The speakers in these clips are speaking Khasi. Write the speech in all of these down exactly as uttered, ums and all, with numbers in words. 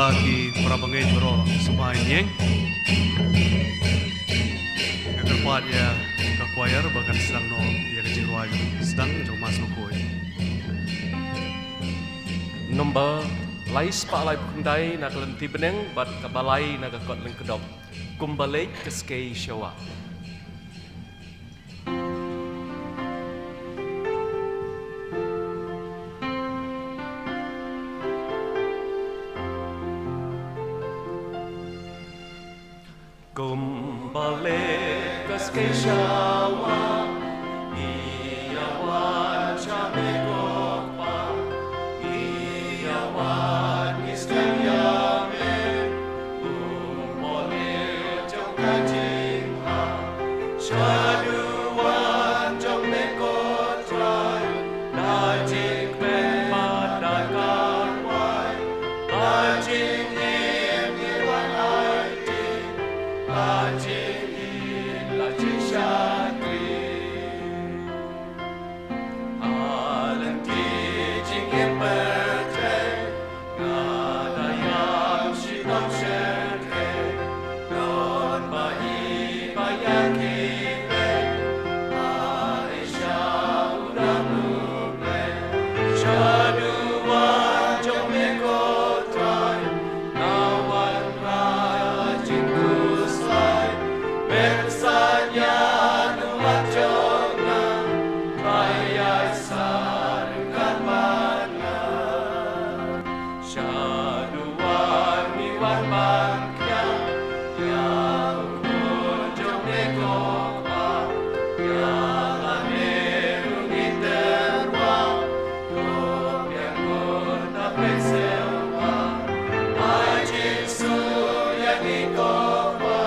Ki para bangeit baroh sngewbha ïeng. Nga kyrpad ïa ka choir ba kan sdang noh ïa ka jingrwai sdang jong Mass Bakhuid. Number lai spah laiphew khyndai na ka lynti bneng bad kaba lai na ka kot lyngkdop. Kumba leit ka skei sha wah. Kumba leit ka skei sha wah, ïa wan sha me ko Kpa, ïa wan ngi sdang ïa me, kumba leit jong ka jingpang. Shaduwan jong me ko Trai, da jingkmen bad da ka rwai, da jingim ngi wan aiti, da jingim, da jingshakri. Ha lynti jingim pyrthei, nga da ïam shitom syrkhei, don ba i ba ïa ki lei, ha i sha u dang u Blei. Shaduwan jong me ko Trai, nga wanrah jingkhuslai, pynsan ïa u mat jong nga, Trai ïa sa ryngkat bad nga. Shaduwan ngi wan ban khia ïa u khun jong me ko Kpa, ïa lade ruh ngi tyrwa, to biang khun da pynsew ba, ai Jisu ïa ngi ko Kpa,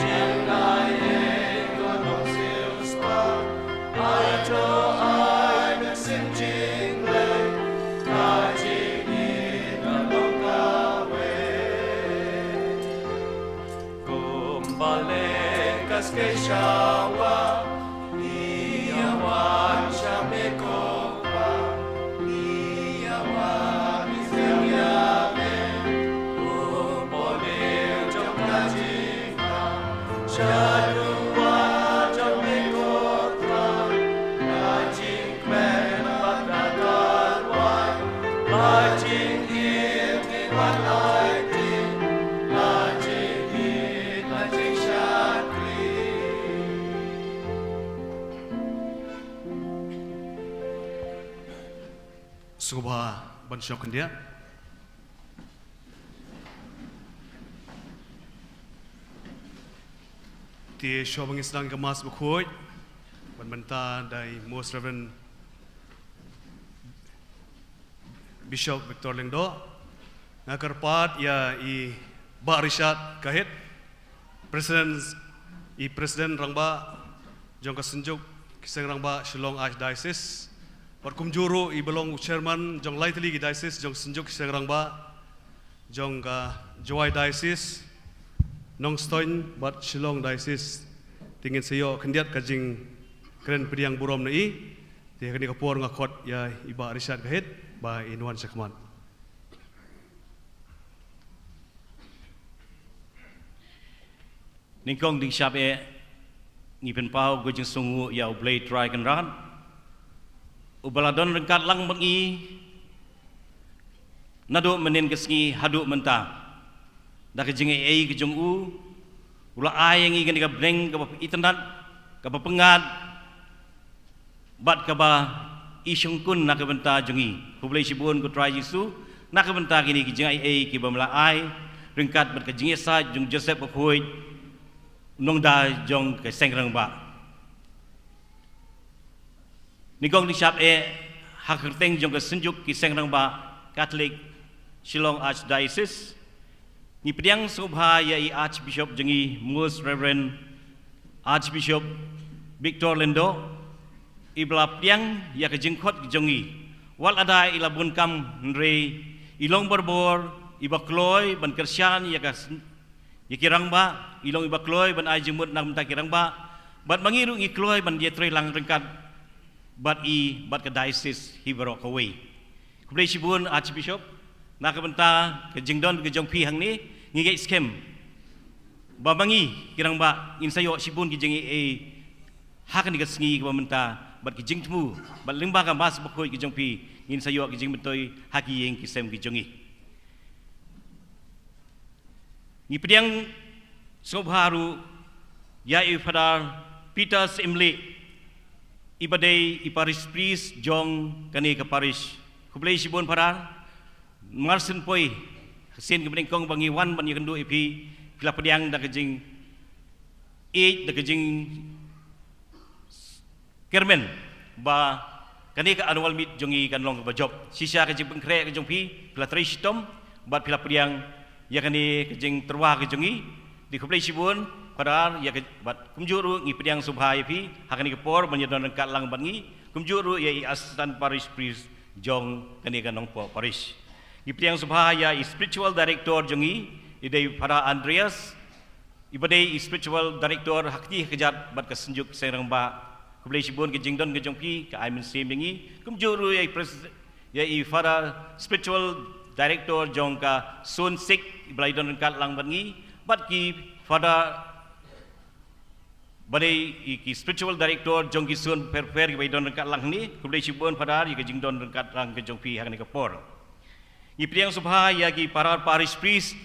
jingaiei ko Nongsiewspah. Ai to ai mynsiem jingleit, ka jingim ka long kawei. Kumba leit ka skei sha wah, ïa wan sha me ko Kpa, ïa wan ngi sdang ïa me, kumba leit jong ka jing Sngewbha ban shong khyndiat. Te shuwa ba ngin sdang ka Mass Bakhuid, ban bynta da i Most Reverend Bishop Victor Lyngdoh, nga kyrpad ïa i Bah Richard Gahit, President, i President Rangbah jong ka Synjuk ki Seng Rangbah Shillong Archdiocese, bad kumjuh ruh i ba long u Chairman jong lai tylli ki Diocese jong Synjuk ki Seng Rangbah jong ka Jowai Diocese, Nongstoiñ bad Shillong Diocese. Te ngin sa ïoh khyndiat ka jingkren pdiang burom na i. Te ha kane ka por nga khot ïa i Bah Richard Gahit ba in wan sha khmat. Nyngkong ding shap eh, ngi pynpaw ka jingsngewnguh ïa U Blei Trai Kynrad, uba la don ryngkat lang bad ngi naduh mynnin ka sngi haduh mynta. Da ka jingaiei ka jong u, u la ai ïa ngi kane ka bneng kaba itynnad, kaba pyngngad, bad kaba i shongkun na ka bynta jong ngi. Khublei shibun ko Trai Jisu na ka bynta kine ki jingaiei kiba me la ai, ryngkat bad ka jingïasaid jong Joseph Bakhuid, u nongda jong ka Seng Rangbah. Nyngkong ding shap eh, ha ka kyrteng jong ka Synjuk ki Seng Rangbah Katholik Shillong Archdiocese, ngi pdiang sngewbha ïa i Archbishop jong ngi, Most Reverend Archbishop Victor Lyngdoh, iba la pdiang ïa ka jingkhot jong ngi. Wat lada i la bun kam hynrei i long barabor iba kloi ban kyrshan ïa ka syn-, ïa ki rangbah, i long iba kloi ban ai jingmut na ka bynta ki rangbah, bad ma ngi ruh ngi kloi ban ïatrei lang ryngkat bad i bad ka diocese hi baroh kawei. Khublei shibun Archbishop, Na ka bynta ka jingdon ka jong phi hangne, ngi ngeit skhem ba ma ngi ki rangbah ngin sa ïoh shibun ki jingaiei ha kane ka sngi kaba mynta, bad ki jingthmu, bad lyngba ka Mass Bakhuid ka jong phi, ngin sa ïoh ki jingmyntoi ha ki ïing ki sem ki jong ngi. Ngi pdiang sngewbha ruh ïa i Father Peter Syiemlieh, iba dei i parish priest jong kane ka parish. Khublei shibun Father, mar shen poi, sien ka bneng kong ba ngi wan ban ïakynduh ïa phi, phi la pdiang da ka jingïeit, da ka jing kyrmen ba kane ka annual meet jong ngi kan long kaba jop. Shisha ka jingpynkhreh ka jong phi, phi la trei shitom bad phi la pdiang ïa kane ka jingtyrwa ka jong ngi. Te khublei shibun Father, ïa ka, bad kumjuh ruh ngi pdiang sngewbha ïa phi ha kane ka por ban ïadon ryngkat lang bad ngi, kumjuh ruh ïa i Assistant Parish Priest jong kane ka Nongpoh Parish. Ngi pdiang sngewbha ïa i Spiritual Director jong ngi, i dei Father Andreas, iba dei i Spiritual Director ha kti ha kjat bad ka Synjuk Seng Rangbah. Khublei shibun ka jingdon ka jong phi, ka ai mynsiem ïa ngi. Kumjuh ruh ïa i Pres-, ïa i Father Spiritual Director jong ka Zone Six, iba la ïadon ryngkat lang bad ngi, bad ki Father, ba dei i ki Spiritual Director jong ki zone pher pher kiba ïadon ryngkat lang hangne. Khublei shibun Father ïa ka jingdon ryngkat lang ka jong phi ha kane ka por. Ngi pdiang sngewbha ïa ki Father Parish Priest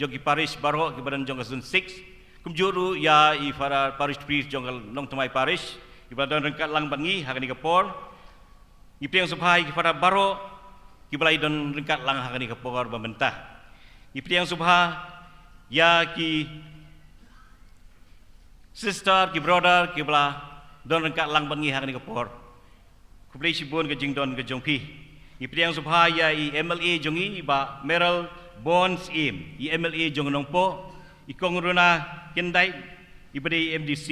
jong ki parish baroh kiba don jong ka Zone Six. Kumjuh ruh ïa i Father Parish Priest jong ka Nongthymmai Parish, kiba la don ryngkat lang bad ngi ha kane ka por. Ngi pdiang sngewbha ïa ki Father baroh kiba la ïadon ryngkat lang ha kane ka por ba mynta. Ngi pdiang sngewbha ïa ki sister, ki brother kiba la don ryngkat lang bad ngi ha kane ka por. Khublei shibun ka jingdon ka jong phi. Ngi pdiang sngewbha ïa i M L A jong ngi, i Bah Mayralborn Syiem, i M L A jong Nongpoh, i Kong Runa Kyndait, iba dei i M D C.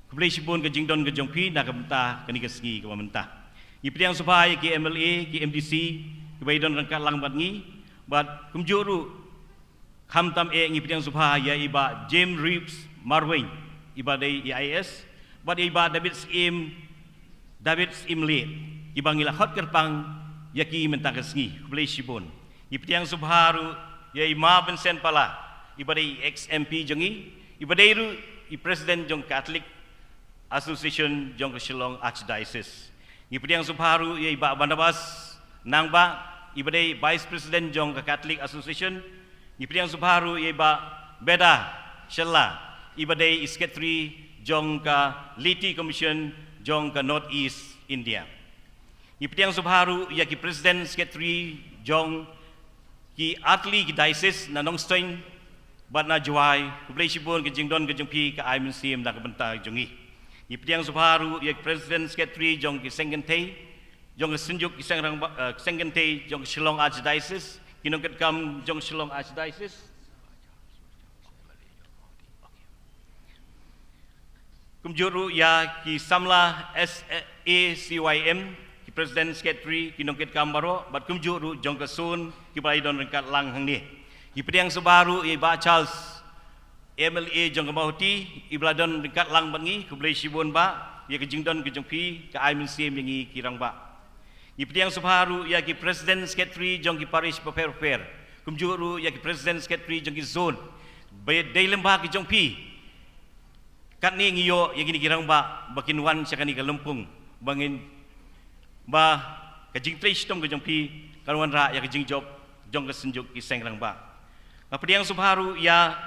Khublei shibun ka jingdon ka jong phi na ka bynta kane ka sngi kaba mynta. Ngi pdiang sngewbha ïa ki M L A, ki M D C kiba ïadon ryngkat lang bad ngi, bad kumjuh ruh khamtam eh ngi pdiang sngewbha ïa i Bah James Reeves Marwein, iba dei i I A S, bad i Bah David Syiem, David Syiemlieh, iba ngi la khot kyrpang ïa ki mynta ka sngi. Khublei shibun. Ngi pdiang sngewbha ruh ïa i Ma Vincent Pala, iba dei i ex M P jong ngi, iba dei ruh i President jong Catholic Association jong ka Shillong Archdiocese. Ngi pdiang sngewbha ruh ïa i Bah Barnabas Nangbah, iba dei Vice President jong ka Catholic Association. Ngi pdiang sngewbha ruh ïa i Bah Beda Shylla, iba dei i Secretary jong ka Laity Commission jong ka North East India. Ngi pdiang sngewbha ruh ïa ki President Secretary jong ki artylli ki diocese na Nongstoiñ bad na Jowai. Khublei shibun ka jingdon ka jong phi, ka ai mynsiem na ka bynta jong ngi. Ngi pdiang sngewbha ruh ïa ki President Secretary jong ki seng kynthei, jong ka Synjuk ki seng rangbah, eh, seng kynthei jong ka Shillong Archdiocese, ki nongkitkam jong Shillong Archdiocese. Kumjuh ruh ïa ki samla S A C Y M, ki President Secretary, ki nongkitkam baroh, bad kumjuh ruh jong ka zone kiba la ïadon ryngkat lang hangne. Ngi pdiang sngewbha ruh ïa i Bah Charles, M L A jong ka Mawhati, iba la don ryngkat lang bad ngi. Khublei shibun Bah ïa ka jingdon ka jong phi, ka ai mynsiem ïa ngi ki rangbah. Ngi pdiang sngewbha ruh ïa ki President Secretary jong ki parish bapher bapher, kumjuh ruh ïa ki President Secretary jong ki zone. Ba dei lyngba ka jong phi, katne ngi ïoh ïa kine ki rangbah ba kin wan sha kane ka lympung, ba ngin, ba ka jingtrei shitom ka jong phi kan wanrah ïa ka jingjop jong ka Synjuk ki seng rangbah. Nga pdiang sngewbha ruh ïa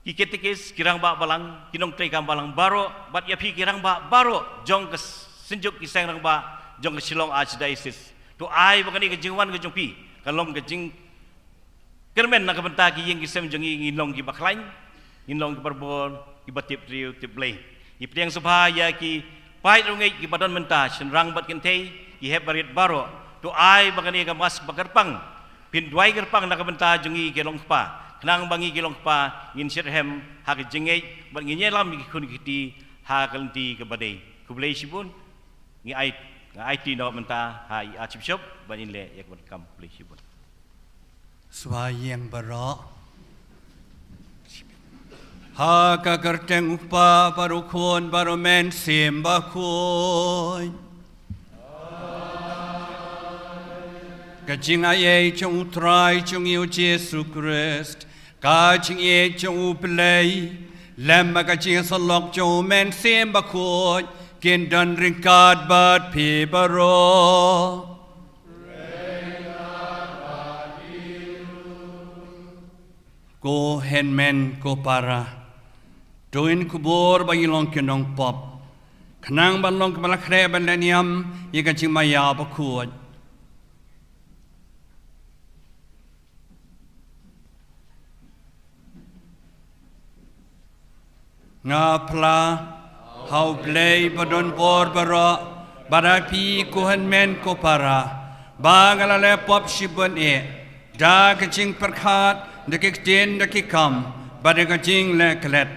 ki katekis, ki rangbah balang, ki nongtrei kam balang baroh, bad ïa phi ki rangbah baroh jong ka Synjuk ki seng rangbah jong ka Shillong Archdiocese. To ai ba kane ka jingwan ka jong phi kan long ka jing kyrmen na ka bynta ki ïing ki sem jong ngi, ngin long kiba khlaiñ, ngin long kiba bor, kiba tip briew tip Blei. Ngi pdiang sngewbha ïa ki paid riewngeit kiba don mynta, shynrang bad kynthei, ki hep barit baroh. To ai ba kane ka Mass ba kyrpang, phin duwai kyrpang na ka bynta jong ngi ki long kpa, khnang ba ngi ki long kpa ngin shitrhem ha ka jingngeit bad ngin ïalam ïa ki khun ki kti ha ka lynti kaba dei. Khublei shibun. Ngi ai, nga aiti noh mynta ha i Archbishop ban ïaleh ïa ka bynta kam. Khublei shibun. Sngewbha ïa ngi baroh. Ha ka kyrteng U Kpa bad U Khun bad U Mynsiem Bakhuid. Ka jingaiei jong U Trai jong ngi U Jisu Khrist, ka jingïeit jong U Blei, lem bad ka jingïasyllok jong U Mynsiem Bakhuid, kin don ryngkat bad phi baroh. Ko hynmen ko para, to ngin kubur ba ngi long ki nongpop, khnang ban long kiba la khreh ban leh niam ïa ka jingmaïa bakhuid. Nga phla ha U Blei badonbor baroh, bad ha phi ko hynmen ko para, ba nga la leh pop shibun eh, da ka jingpyrkhat, da ki ktien, da ki kam, bad da ka jingleh klet,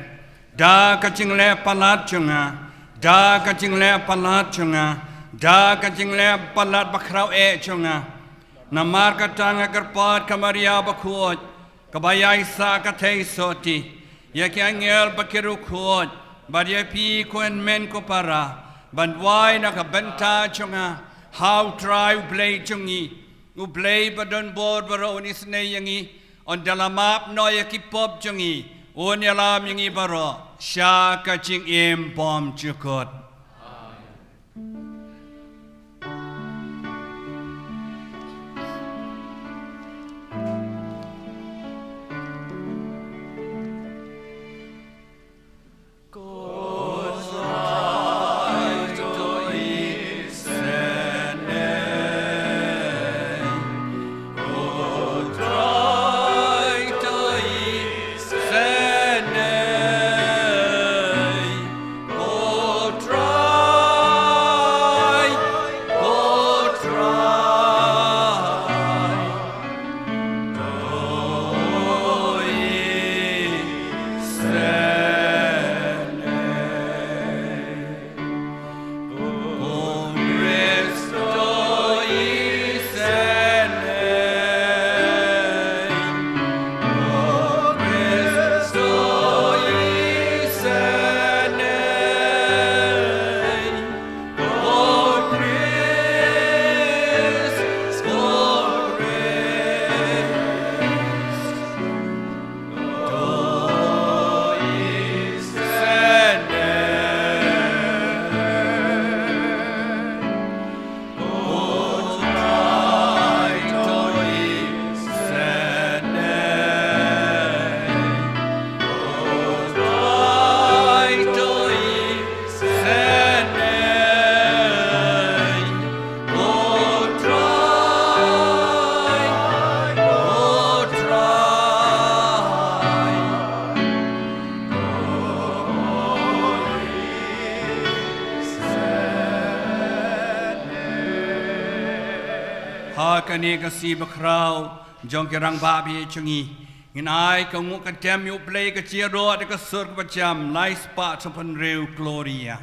da ka jingleh palat jong nga, da ka jingleh palat jong nga, da ka jingleh palat bakhraw eh jong nga. Namar kata nga kyrpad ka Maria Bakhuid, kaba ïaisah ka theisotti, ïa ki angel bad ki riewkhuid, bad ïa phi ko hynmen ko para, ban duwai na ka bynta jong nga ha U Trai U Blei jong ngi. U Blei badonbor baroh un isynei ïa ngi, un da la map noh ïa ki pop jong ngi, un ïalam ïa ngi baroh sha ka jingim bymjukut. Ha kane ka sngi bakhraw jong ki rangbah ba ïeit jong ngi, ngin ai ka nguh ka dem ïa U Blei ka jingïaroh da ka sur kaba jam lai spah shiphew hynriew Gloria.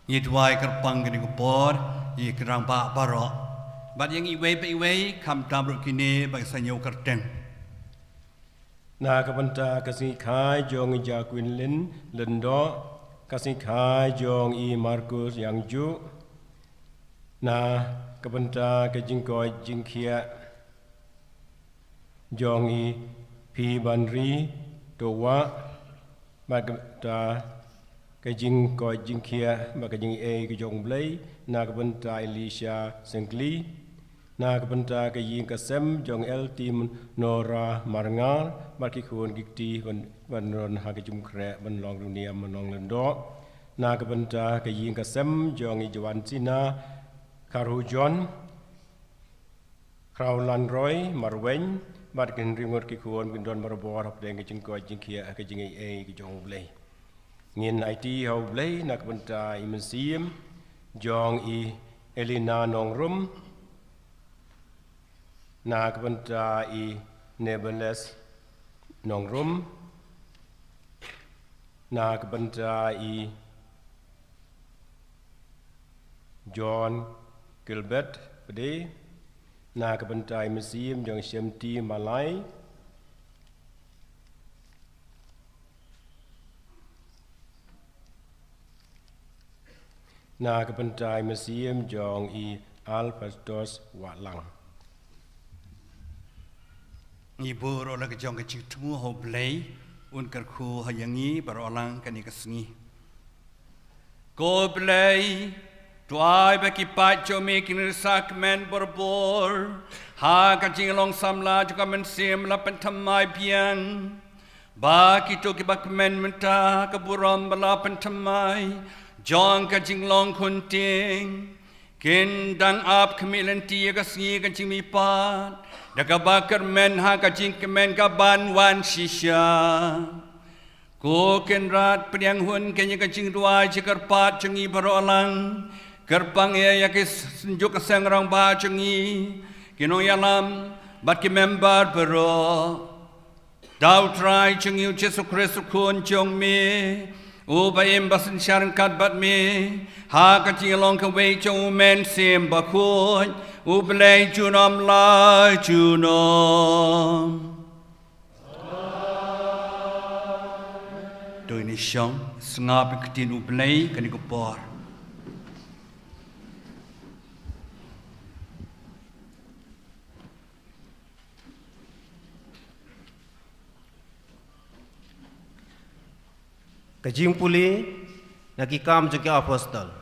Ngi duwai kyrpang kane ka por ïa ki rangbah baroh bad ïa ngi iwei pa iwei, khamtam ruh kine ba ki sa ñiew kyrteng. Na ka bynta ka sngi kha jong i Jaqueline Lyngdoh, ka sngi kha jong i Marcus Yangju, na ka bynta ka jingkoit jingkhiah jong i Pi Banri Towa, bad ka bynta ka jingkoit jingkhiah bad ka jingaiei ka jong U Blei, na ka bynta Elisha Sengkli, na ka bynta ka ïing ka sem jong L T Nora Marngar, bad ki khun ki kti ban, ban ron ha ka jingkhreh ban long runiam ban long lyngdoh, na ka bynta ka ïing ka sem jong i Joan Sina Kharhujon, Khrawlan Roy Marwein, bad ki hynriew ngut ki khun kin don barabor hapdeng ka jingkoit jingkhiah ha ka jingaiei ka jong U Blei. Ngin aiti ha U Blei na ka bynta i mynsiem jong i Elina Nongrum, na ka bynta i Nebeles Nongrum, na ka bynta i John Gilbert Pde, na ka bynta i mynsiem jong i Shemti Malai, na ka bynta i mynsiem jong i Alphatos Wahlang. Ngi buh ruh la ka jong ka jingthmu ha U Blei, un kyrkhu ha ïa ngi baroh lang kane ka sngi. Ko Blei, to ai ba ki paid jong me kin ri sakmen barabor ha ka jinglong samla jong ka mynsiem la pynthymmai biang. Ba kito kiba kmen mynta ka burom ba la pynthymmai jong ka jinglong khunting, kin dang ap khmih lynti ïa ka sngi ka jingmihpat da kaba kyrmen ha ka jingkmen kaban wan shisha. Ko Kynrad, pdiang hun kane ka jingduwai jingkyrpad jong ngi baroh lang. Kyrpang ïa, ïa ki synjuk ka seng rangbah jong ngi, ki nongïalam bad ki member baroh. Da U Trai jong ngi U Jisu Khrist U Khun jong me, uba im ba synshar ryngkat bad me ha ka jinglong kawei jong U Mynsiem Bakhuid, U Blei junom la junom. To ngin ïa shong, sngap ïa ka ktien U Blei kane ka por. Ka jingpule na Ki Kam jong ki Apostol.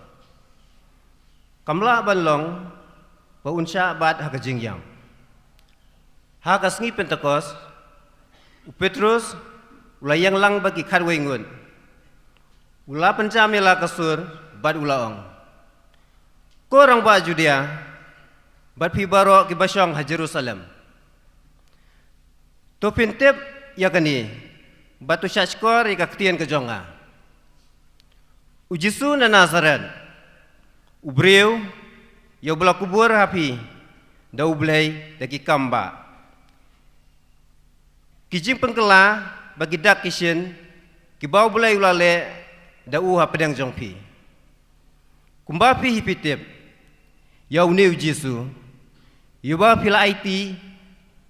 Kam lah ban long ba un shah bat ha ka jingïap. Ha ka sngi Pentekost, u Petrus u la ïeng lang bad ki khatwei ngut. U la pynjam ïa la ka sur bad u la ong, Ko rangbah Judia, bad phi baroh kiba shong ha Jerusalem. To phin tip ïa kane, bad to shahshkor ïa ka ktien ka jong nga. U Jisu na Nasareth, u briew ïa uba la kubur ha phi da U Blei da ki kam bah. Ki jingpynkylla bad ki dak ki shin kiba U Blei u la leh da u hapdeng jong phi. Kumba phi hi phi tip ïa une u Jisu, ïa uba phi la aiti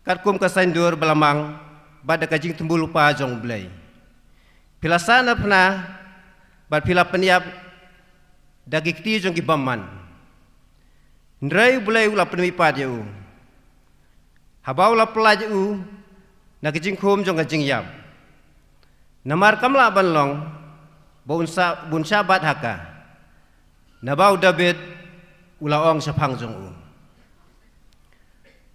katkum ka saiñdur ba la mang bad da ka jingtymbu lypa jong U Blei. Phi la sahnarphna bad phi la pynïap da ki kti jong ki bymman. Hynrei U Blei u la pynmihpat ïa u haba u la pyllait ïa u na ka jingkhum jong ka jingïap. Namar kam lah ban long ba un sa, ba un shah bat ha ka, naba u Dabid u la ong shaphang jong u,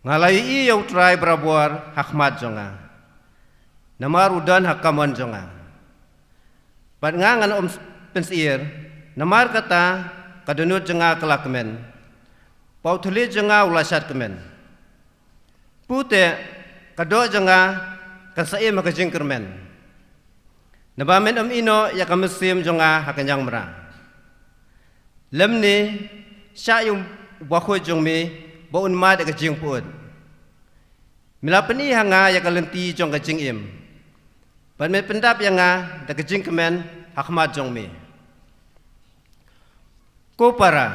Nga la ïohi ïa U Trai barabor ha khmat jong nga, namar u don ha kamon jong nga. Bad nga ngan ym pynsyier, namar kata ka dohnud jong nga ka la kmen, bad u thylliej jong nga u la shad kmen. Pute ka doh jong nga kan sa im ha ka jingkyrmen, naba men ym ïehnoh ïa ka mynsiem jong nga ha ka ñiangmra. Lymne shah ïa u bakhuid jong me ba un mad ïa ka jingpyut. Me la pyni ha nga ïa ka lynti jong ka jingim, bad men pyndap ïa nga da ka jingkmen ha khmat jong me. Ko para,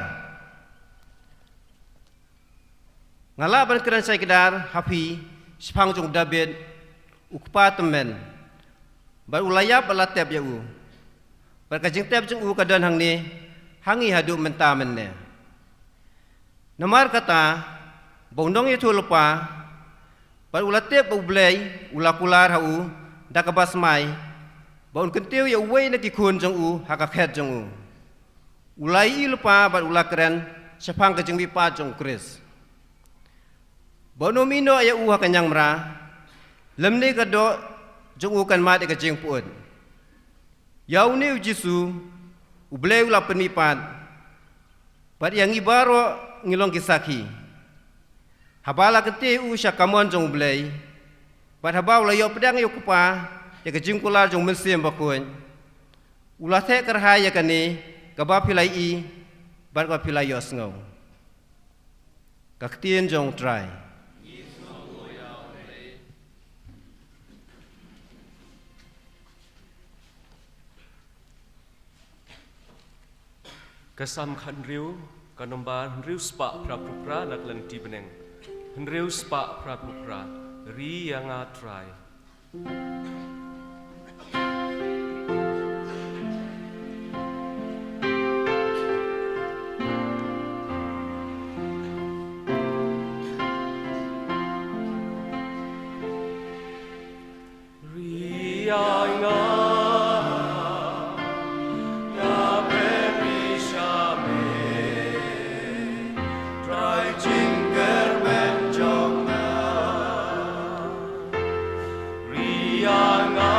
nga lah ban kren shai kdar ha phi shaphang jong u David, u kpa tymmen, bad u la ïap bad la tep ïa u, bad ka jingtep jong u ka don hangne ha ngi haduh mynta mynne. Namar kata, ba u nongïathuhlypa, bad u la tip ba U Blei u la kular ha u da kaba smai, ba un kyntiew ïa uwei na ki khun jong u ha ka khet jong u. U la ïohi lypa bad u la kren shaphang ka jingmihpat jong u Khrist, ba un ym ïehnoh ïa u ha ka ñiangmra, lymne ka doh jong u kan mad ïa ka jingpyut. Ïa une u Jisu U Blei u la pynmihpat, bad ïa ngi baroh ngi long ki sakhi. Haba la kyntiew ïa u sha kamon jong U Blei, bad haba u la ïoh pdiang ïa u Kpa ïa ka jingkular jong U Mynsiem Bakhuid, u la theh kyrhai ïa kane kaba phi la ïohi bad kaba phi la ïohsngew. Ka ktien jong U Trai. Ka Salm khathynriew, ka nombar hynriew spah phra phew phra na ka lynti bneng. Hynriew spah phra phew phra. Ri ïa nga Trai. Ri ïa nga, nga pynri sha me, Trai jingkyrmen jong nga. Ri ïa nga,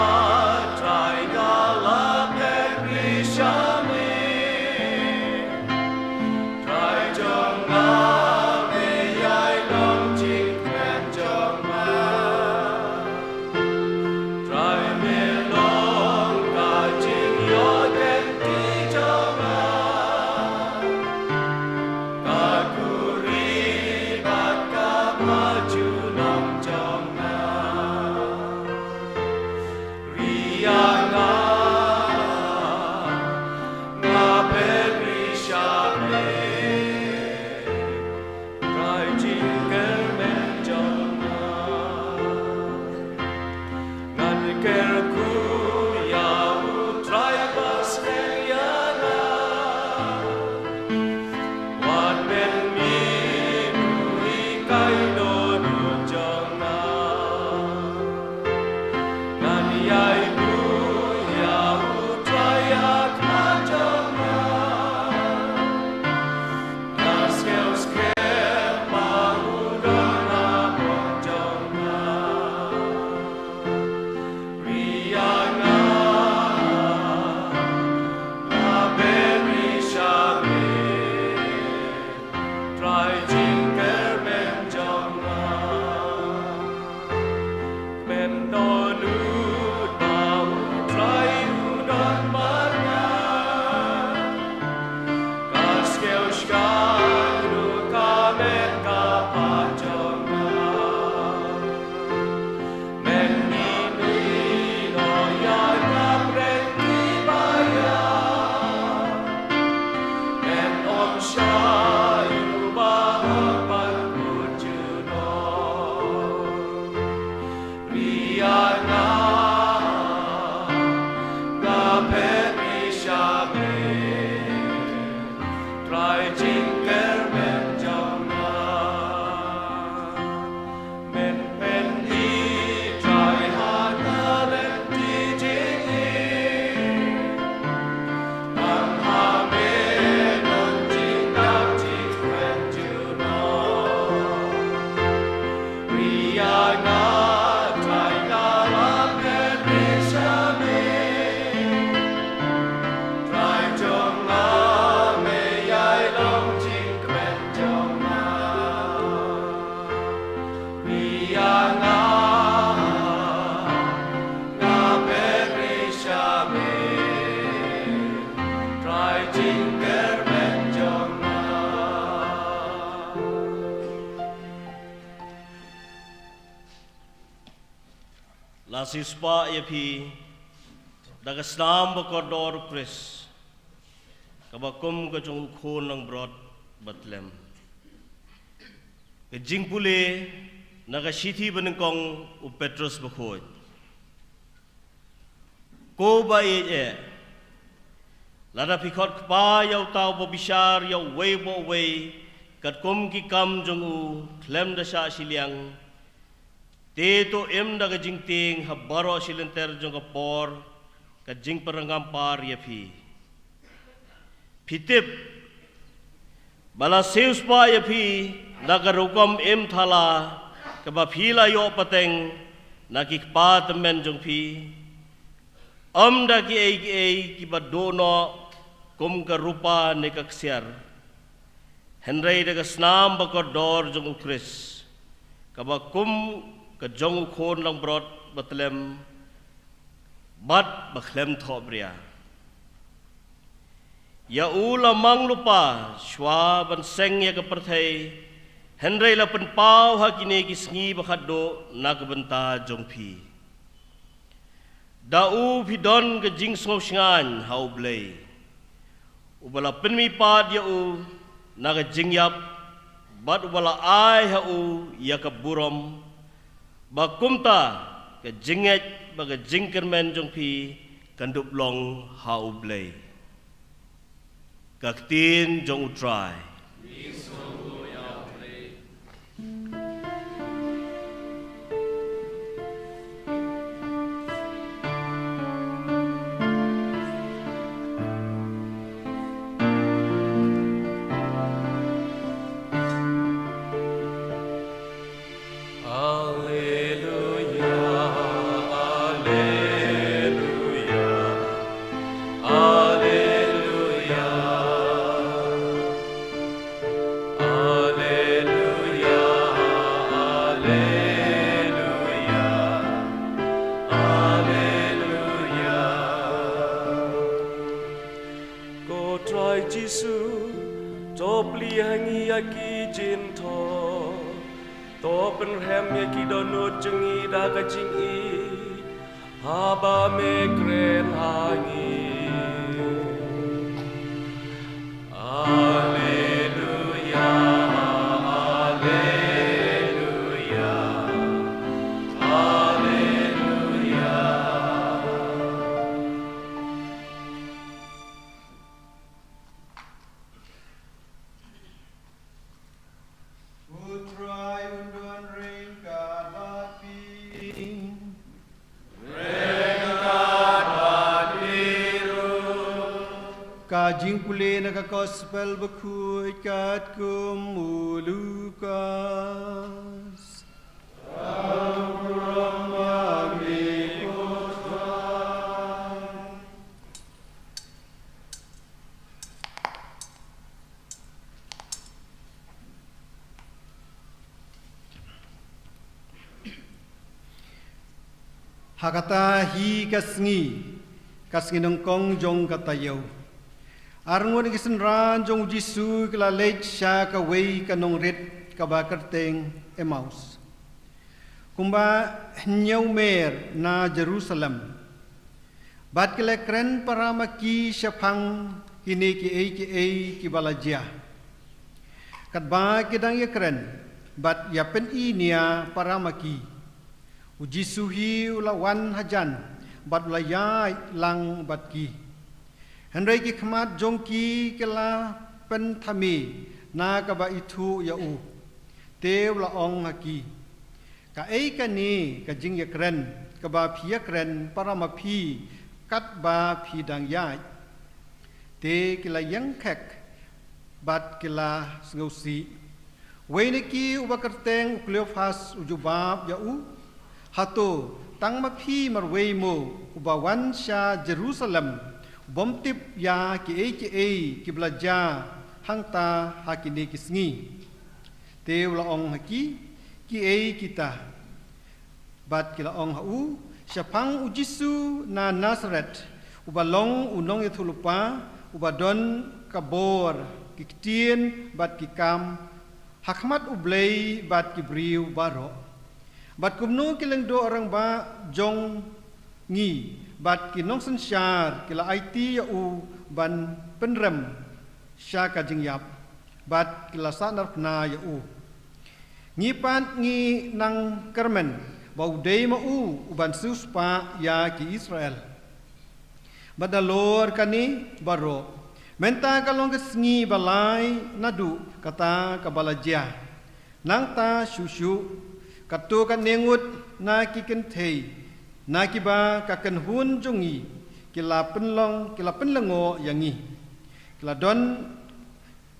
Trai nga la pynri sha me, Trai jong nga, me ïai long jingkyrmen jong nga. Trai me long ka jingïoh kynti jong nga, ka khuri bad ka ba junom jong nga. Ri ïa nga, nga pynri sha me, Trai jingkyrmen jong nga. Ngan kyrkhu ïa U Trai ba sneng ïa nga. Wat pynmih u hikai dohnud jong nga. Ngan ïai buh ïa U Trai ha khmat jong nga. Nga skhem skhem ba u don ha bor jong nga. Ri ïa nga, nga pynri sha me, Trai jingkyrmen jong nga. Kmen dohnud ba U Trai u don bad nga. Ka skhem skhem ruh ka met ka phad jong nga. Men ïehnoh ïa nga pyrthei ba ïa. Men ym shah ïa u bahok ban kut junom. Ri ïa nga, nga pynri sha me, Trai jingkyrmen jong nga. Men pynïaid Trai ha ka lynti jingim. Tang ha me don jingdap jingkyrmen junom. Ri ïa nga Trai, nga la pynri sha me. Trai jong nga, me ïai long jingkmen jong nga. Ri ïa nga, nga pynri sha me, Trai jingkyrmen jong nga. La siewspah ïa phi da ka snam bakordor U Khrist. kaba kum ka jong u khun langbrot ba tlem. Ka jingpule na ka shithi banyngkong u Petros bakhuid. Ko ba ïeit eh, lada phi khot kpa ïa uta uba bishar ïa uwei pa uwei katkum ki kam jong u khlem da shah shiliang, te to im da ka jingtieng ha baroh shi lynter jong ka por ka jingpyrangam par ïa phi. Phi tip ba la siewspah ïa phi na ka rukom im thala kaba phi la ïoh pateng na ki kpa tymmen jong phi, ym da kiei kiei kiba duh noh kum ka rupa ne ka ksiar, hynrei da ka snam ba kordor jong u Khrist, kaba kum ka jong u khun langbrot ba tlem bad ba khlem thohbria. Ïa u la mang lypa shwa ban seng ïa ka pyrthei, hynrei la pynpaw ha kine ki sngi ba khatduh na ka bynta jong phi. Da u phi don ka jingsngewshngaiñ ha u Blei, uba la pynmihpat ïa u na ka jingïap, bad uba la ai ha u ïa ka burom, ba kumta ka jingngeit bad ka jingkyrmen jong phi kan dup long ha u Blei. Ka ktien jong u Trai. Alleluia, alleluia, alleluia. Alleluia, alleluia, alleluia. Ko Trai Jisu, to plie ha ngi ïa ki jingthoh, to pynrhem ïa ki dohnud jong ngi da ka jingïeit, haba me kren ha ngi. Alleluia, alleluia, alleluia. U Trai un don ryngkat bad phi. Ryngkat bad phi ruh. Ka jingpule na ka Gospel bakhuid katkum u Lukas. Ka burom ma ngi ko Trai. Ha kata hi ka sngi, ka sngi nyngkong jong ka taïew, arngut na ki synran jong u Jisu ki la leit sha kawei ka nongrit kaba kyrteng Emmaus, kumba hynñiew mer na Jerusalem. Bad ki la kren para ma ki shaphang kine kiei kiei kiba la jia. Katba ki dang ïakren bad ïapyni nia para ma ki, u Jisu hi u la wan hajan bad u la ïaid lang bad ki. Hynrei ki khmat jong ki ki la pynthame na kaba ithuh ïa u. Te u la ong ha ki, kaei kane ka jingïakren kaba phi ïakren para ma phi katba phi dang ïaid? Te ki la ïeng khek bad ki la sngewsih. Uwei na ki uba kyrteng u Kleopas u jubab ïa u, hato tang ma phi marwei mo uba wan sha Jerusalem u bym tip ïa kiei kiei kiba la jia hangta ha kine ki sngi? Te u la ong ha ki, kiei kita? Bad ki la ong ha u, shaphang u Jisu na Nasaret, uba long u nongïathuhlypa, uba don ka bor, ki ktien bad ki kam ha khmat U Blei bad ki briew baroh. Bad kumno ki lyngdoh rangbah jong ngi bad ki nongsynshar ki la aiti ïa u ban pynrem sha ka jingïap, bad ki la sahnarphna ïa u. Ngi pat ngi nang kyrmen ba u dei ma u u ban siewspah ïa ki Israel. Bad nalor kane baroh, mynta ka long ka sngi ba lai naduh kata kaba la jia. Nangta shuh shuh, katto katne ngut na ki kynthei, na kiba ka kynhun jong ngi, ki la pynlong, ki la pynlyngngoh ïa ngi. Ki la don,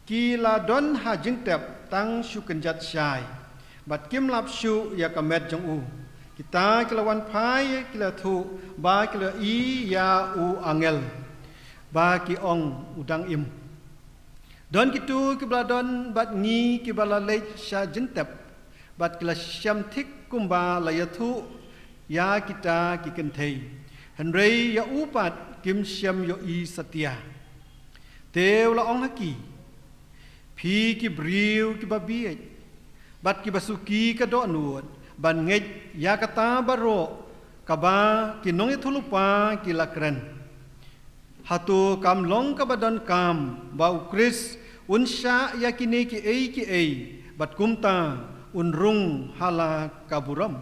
ki la don ha jingtep tang shu kynjat shai, bad kim lap shuh ïa ka met jong u. Kita ki la wan phai, ki la thuh ba ki la ïohi ïa u angel, ba ki ong, u dang im. Don kito kiba la don bad ngi kiba la leit sha jingtep, bad ki la shem thik kumba la ïathuh ïa kita ki kynthei. Hynrei ïa u pat kim shem ïohi satia. Te u la ong ha ki, phi ki briew kiba bieit, bad kiba suki ka dohnud ban ngeit ïa kata baroh kaba ki nongïathuhlypa ki la kren. Hato kam long kaba donkam ba u Khrist un shah ïa kine kiei kiei, bad kumta un rung ha la ka burom?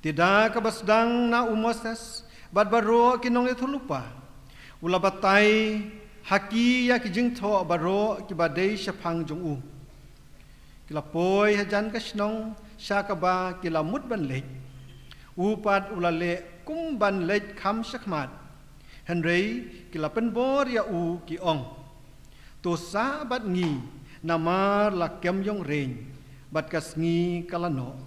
Te da kaba sdang na u Moses bad baroh ki nongïathuhlypa, u la batai ha ki ïa ki jingthoh baroh kiba dei shaphang jong u. Ki la poi hajan ka shnong sha kaba ki la mut ban leit. U pat u la leh kum ban leit kham shakhmat. Hynrei ki la pynbor ïa u, ki ong, to sah bad ngi, namar la kem ïongreiñ, bad ka sngi ka la noh.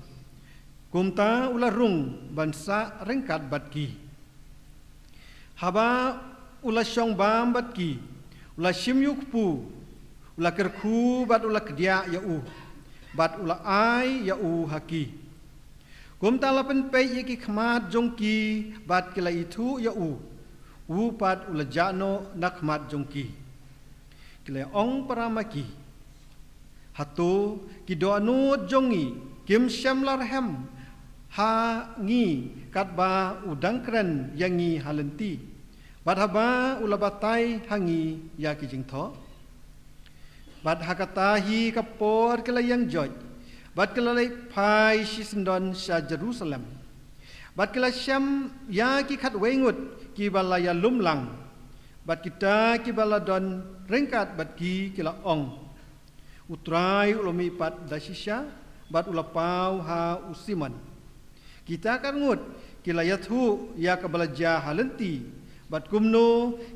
Kumta u la rung ban sah ryngkat bad ki. Haba u la shong bam bad ki, u la shim ïa u kpu, u la kyrkhu bad u la kdiah ïa u, bad u la ai ïa u ha ki. Kumta la pynpeit ïa ki khmat jong ki bad ki la ithuh ïa u, u pat u la jah noh na khmat jong ki. Ki la ong para ma ki, hato ki dohnud jong ngi kim shem la rhem ha ngi katba u dang kren ïa ngi ha lynti, bad haba u la batai ha ngi ïa ki jingthoh? Bad ha kata hi ka por ki la ïeng joit, bad ki la leit phai shisyndon sha Jerusalem. Bad ki la shem ïa ki khatwei ngut kiba la ïalum lang. Bad kita kiba la don ryngkat bad ki, ki la ong, u Trai u la mih pat da shisha, bad u la paw ha u Simon. Kita ka arngut ki la ïathuh ïa kaba la jia ha lynti, bad kumno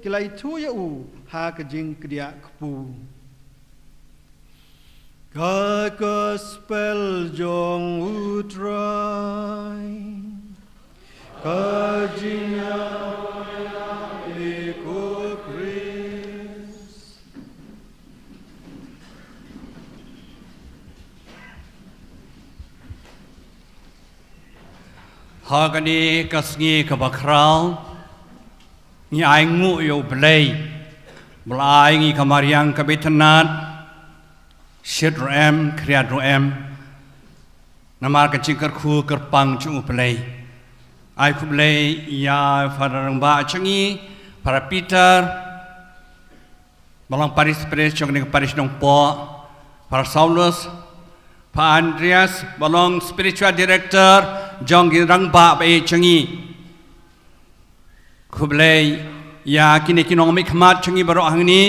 ki la ithuh ïa u ha ka jingkdiah kpu. Ka gospel jong u Trai. Ka jingïaid ko Khrist. Ha kane ka sngi kaba khraw, ngi ai nguh ïa U Blei ba la ai ngi ka mariang kaba itynnad, shit ruh em, khriat ruh em, namar ka jingkyrkhu kyrpang jong U Blei. Ai khublei ïa Father rangbah jong ngi, Father Peter, ba long parish priest jong kane ka parish Nongpoh, Father Saulus, Father Andreas, ba long spiritual director jong ki rangbah ba ïeit jong ngi. Khublei ïa kine ki nongmihkhmat jong ngi baroh hangne,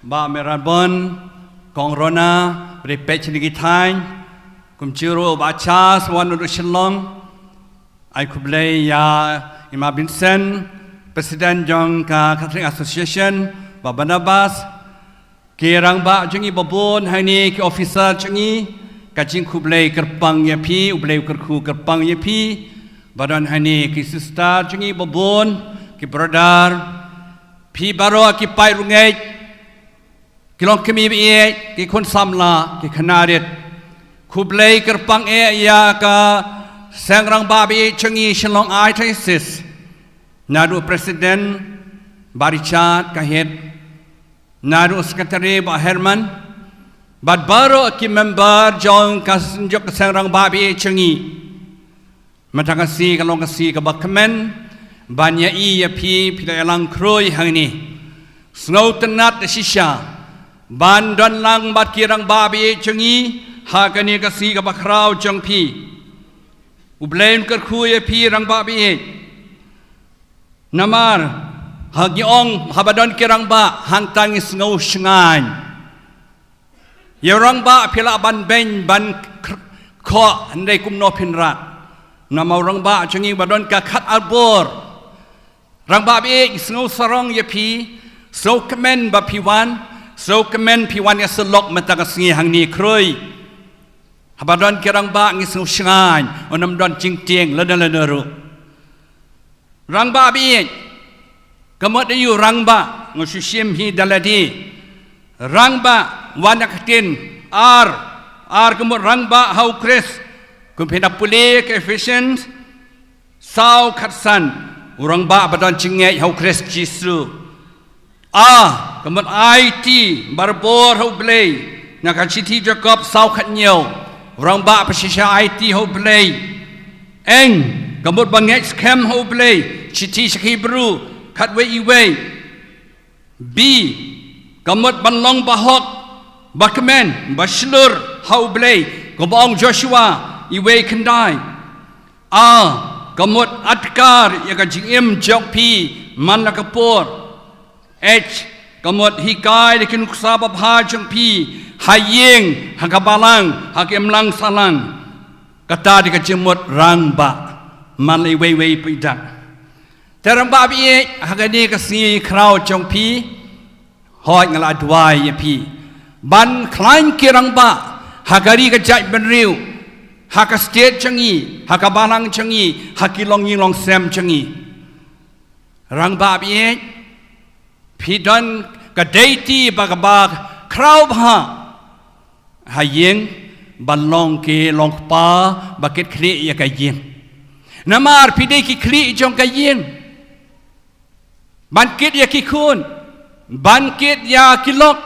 Bah Merabon, Kong Rona, ba dei peit shane ki thaiñ, kumjuh ruh Bah Charles, wan naduh Shillong. Ai khublei ïa i Ma Vincent, President jong ka Catholic Association, Bah Barnabas, ki rangbah jong ngi babun hangne, ki officer jong ngi, ka jingkhublei kyrpang ïa phi, U Blei u kyrkhu kyrpang ïa phi. Ba don hangne ki sister jong ngi babun, ki brother, phi baroh ki paid rangeit, ki longkmie ba ïeit, ki khun samla, ki khynnah rit. Khublei kyrpang eh ïa ka seng rangbah ba ïeit jong ngi Shillong Archdiocese. Naduh President Bah Richard Kahit, naduh Secretary Bah Herman, bad baroh ki member jong ka s-, jong ka seng rangbah ba ïeit jong ngi. Mynta ka sngi ka long ka sngi kaba kmen ban ïa i ïa phi, phi la ïalang khrui hangne. Sngewtynnat da shisha ban don lang bad ki rangbah ba ïeit jong ngi ha kane ka sngi kaba khraw jong phi. U Blei un kyrkhu ïa phi rangbah ba ïeit. Namar ha ngi ong haba don ki rangbah hangta ngi sngew shngaiñ. Ïa u rangbah phi lah ban beiñ ban kr-, khoh hynrei kumno phin rat. Namar u rangbah jong ngi ba don ka khat arbor. Rangbah ba ïeit, sngew sarong ïa phi, sngewkmen ba phi wan, sngewkmen phi wan ïa sylok mynta ka sngi hangne khrui. Haba don ki rangbah ngi sngew shngaiñ, ym don jingtieng lada lada ruh. Rangbah ba ïeit, ka mut ïa u rangbah, nga shu shim hi da lade. Rangbah, wan ïa ka ktien, ar, ar ka mut rangbah ha u Khrist, kum phi da pule ka Ephesians, saw khatsan, u rangbah ba don jingngeit ha u Khrist Jisu. A, ka mut aiti, barabor ha u Blei, na ka shithi Jakob saw khathynñiew, u rangbah ba shisha aiti ha u Blei. Eng, ka mut ba ngeit skhem ha u Blei, shithi sha ki Hebru, khatwei iwei. B, ka mut ban long ba hok, ba kmen, ba shlur, ha u Blei, kumba ong Joshua, iwei khyndai. A, ka mut adkar, ïa ka jingim jong phi, man la ka por. H, ka mut hikai, da ki nuksa babha jong phi, ha ïing, ha ka balang, ha ka imlang sahlang. Kata dei ka jingmut rangbah, man la iwei iwei phi dak. Te rangbah ba ïeit, ha kane ka sngi khraw jong phi, hooid nga la duwai ïa phi. Ban khlaiñ ki rangbah, ha ka ri ka jaitbynriew, ha ka state jong ngi, ha ka balang jong ngi, ha ki longïing longsem jong ngi. Rangbah ba ïeit, phi don ka duty ba kaba khraw bha. Ha ïing, ban long ki long kpa, ba kit khlieh ïa ka ïing. Namar phi dei ki khlieh jong ka ïing. Ban kit ïa ki khun, ban kit ïa ki lok,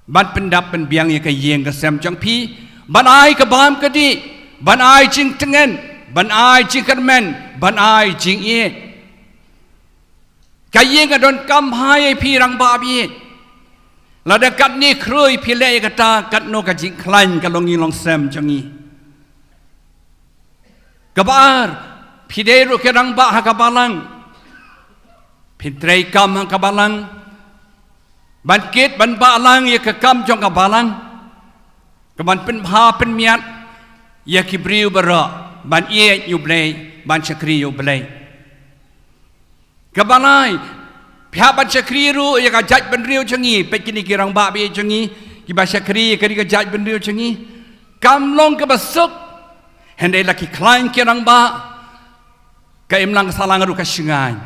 ban pyndap pynbiang ïa ka ïing ka sem jong phi, ban ai ka bam ka dih, ban ai jingtngen, ban ai jingkyrmen, ban ai jingïeit. Ka ïing ka donkam bha ïa phi rangbah ba ïeit. Lada katne khrui phi leh ïa kata, katno ka jingkhlaiñ ka longïing longsem jong ngi. Kaba ar, phi dei ruh ki rangbah ha ka balang. Phin treikam ha ka balang. Ban kit, ban bah lang ïa ka kam jong ka balang. Ka ban pynbha pynmiat ïa ki briew baroh, ban ïeit ïa u Blei, ban shakri ïa u Blei. Kaba lai, phi hap ban shakri ruh ïa ka jaitbynriew jong ngi, peit kine ki rangbah ba ïeit jong ngi, kiba shakri ïa ka ri ka jaitbynriew jong ngi. Kam long kaba suk, hynrei la ki khlaiñ ki rangbah, ka imlang sahlang ruh ka shngaiñ.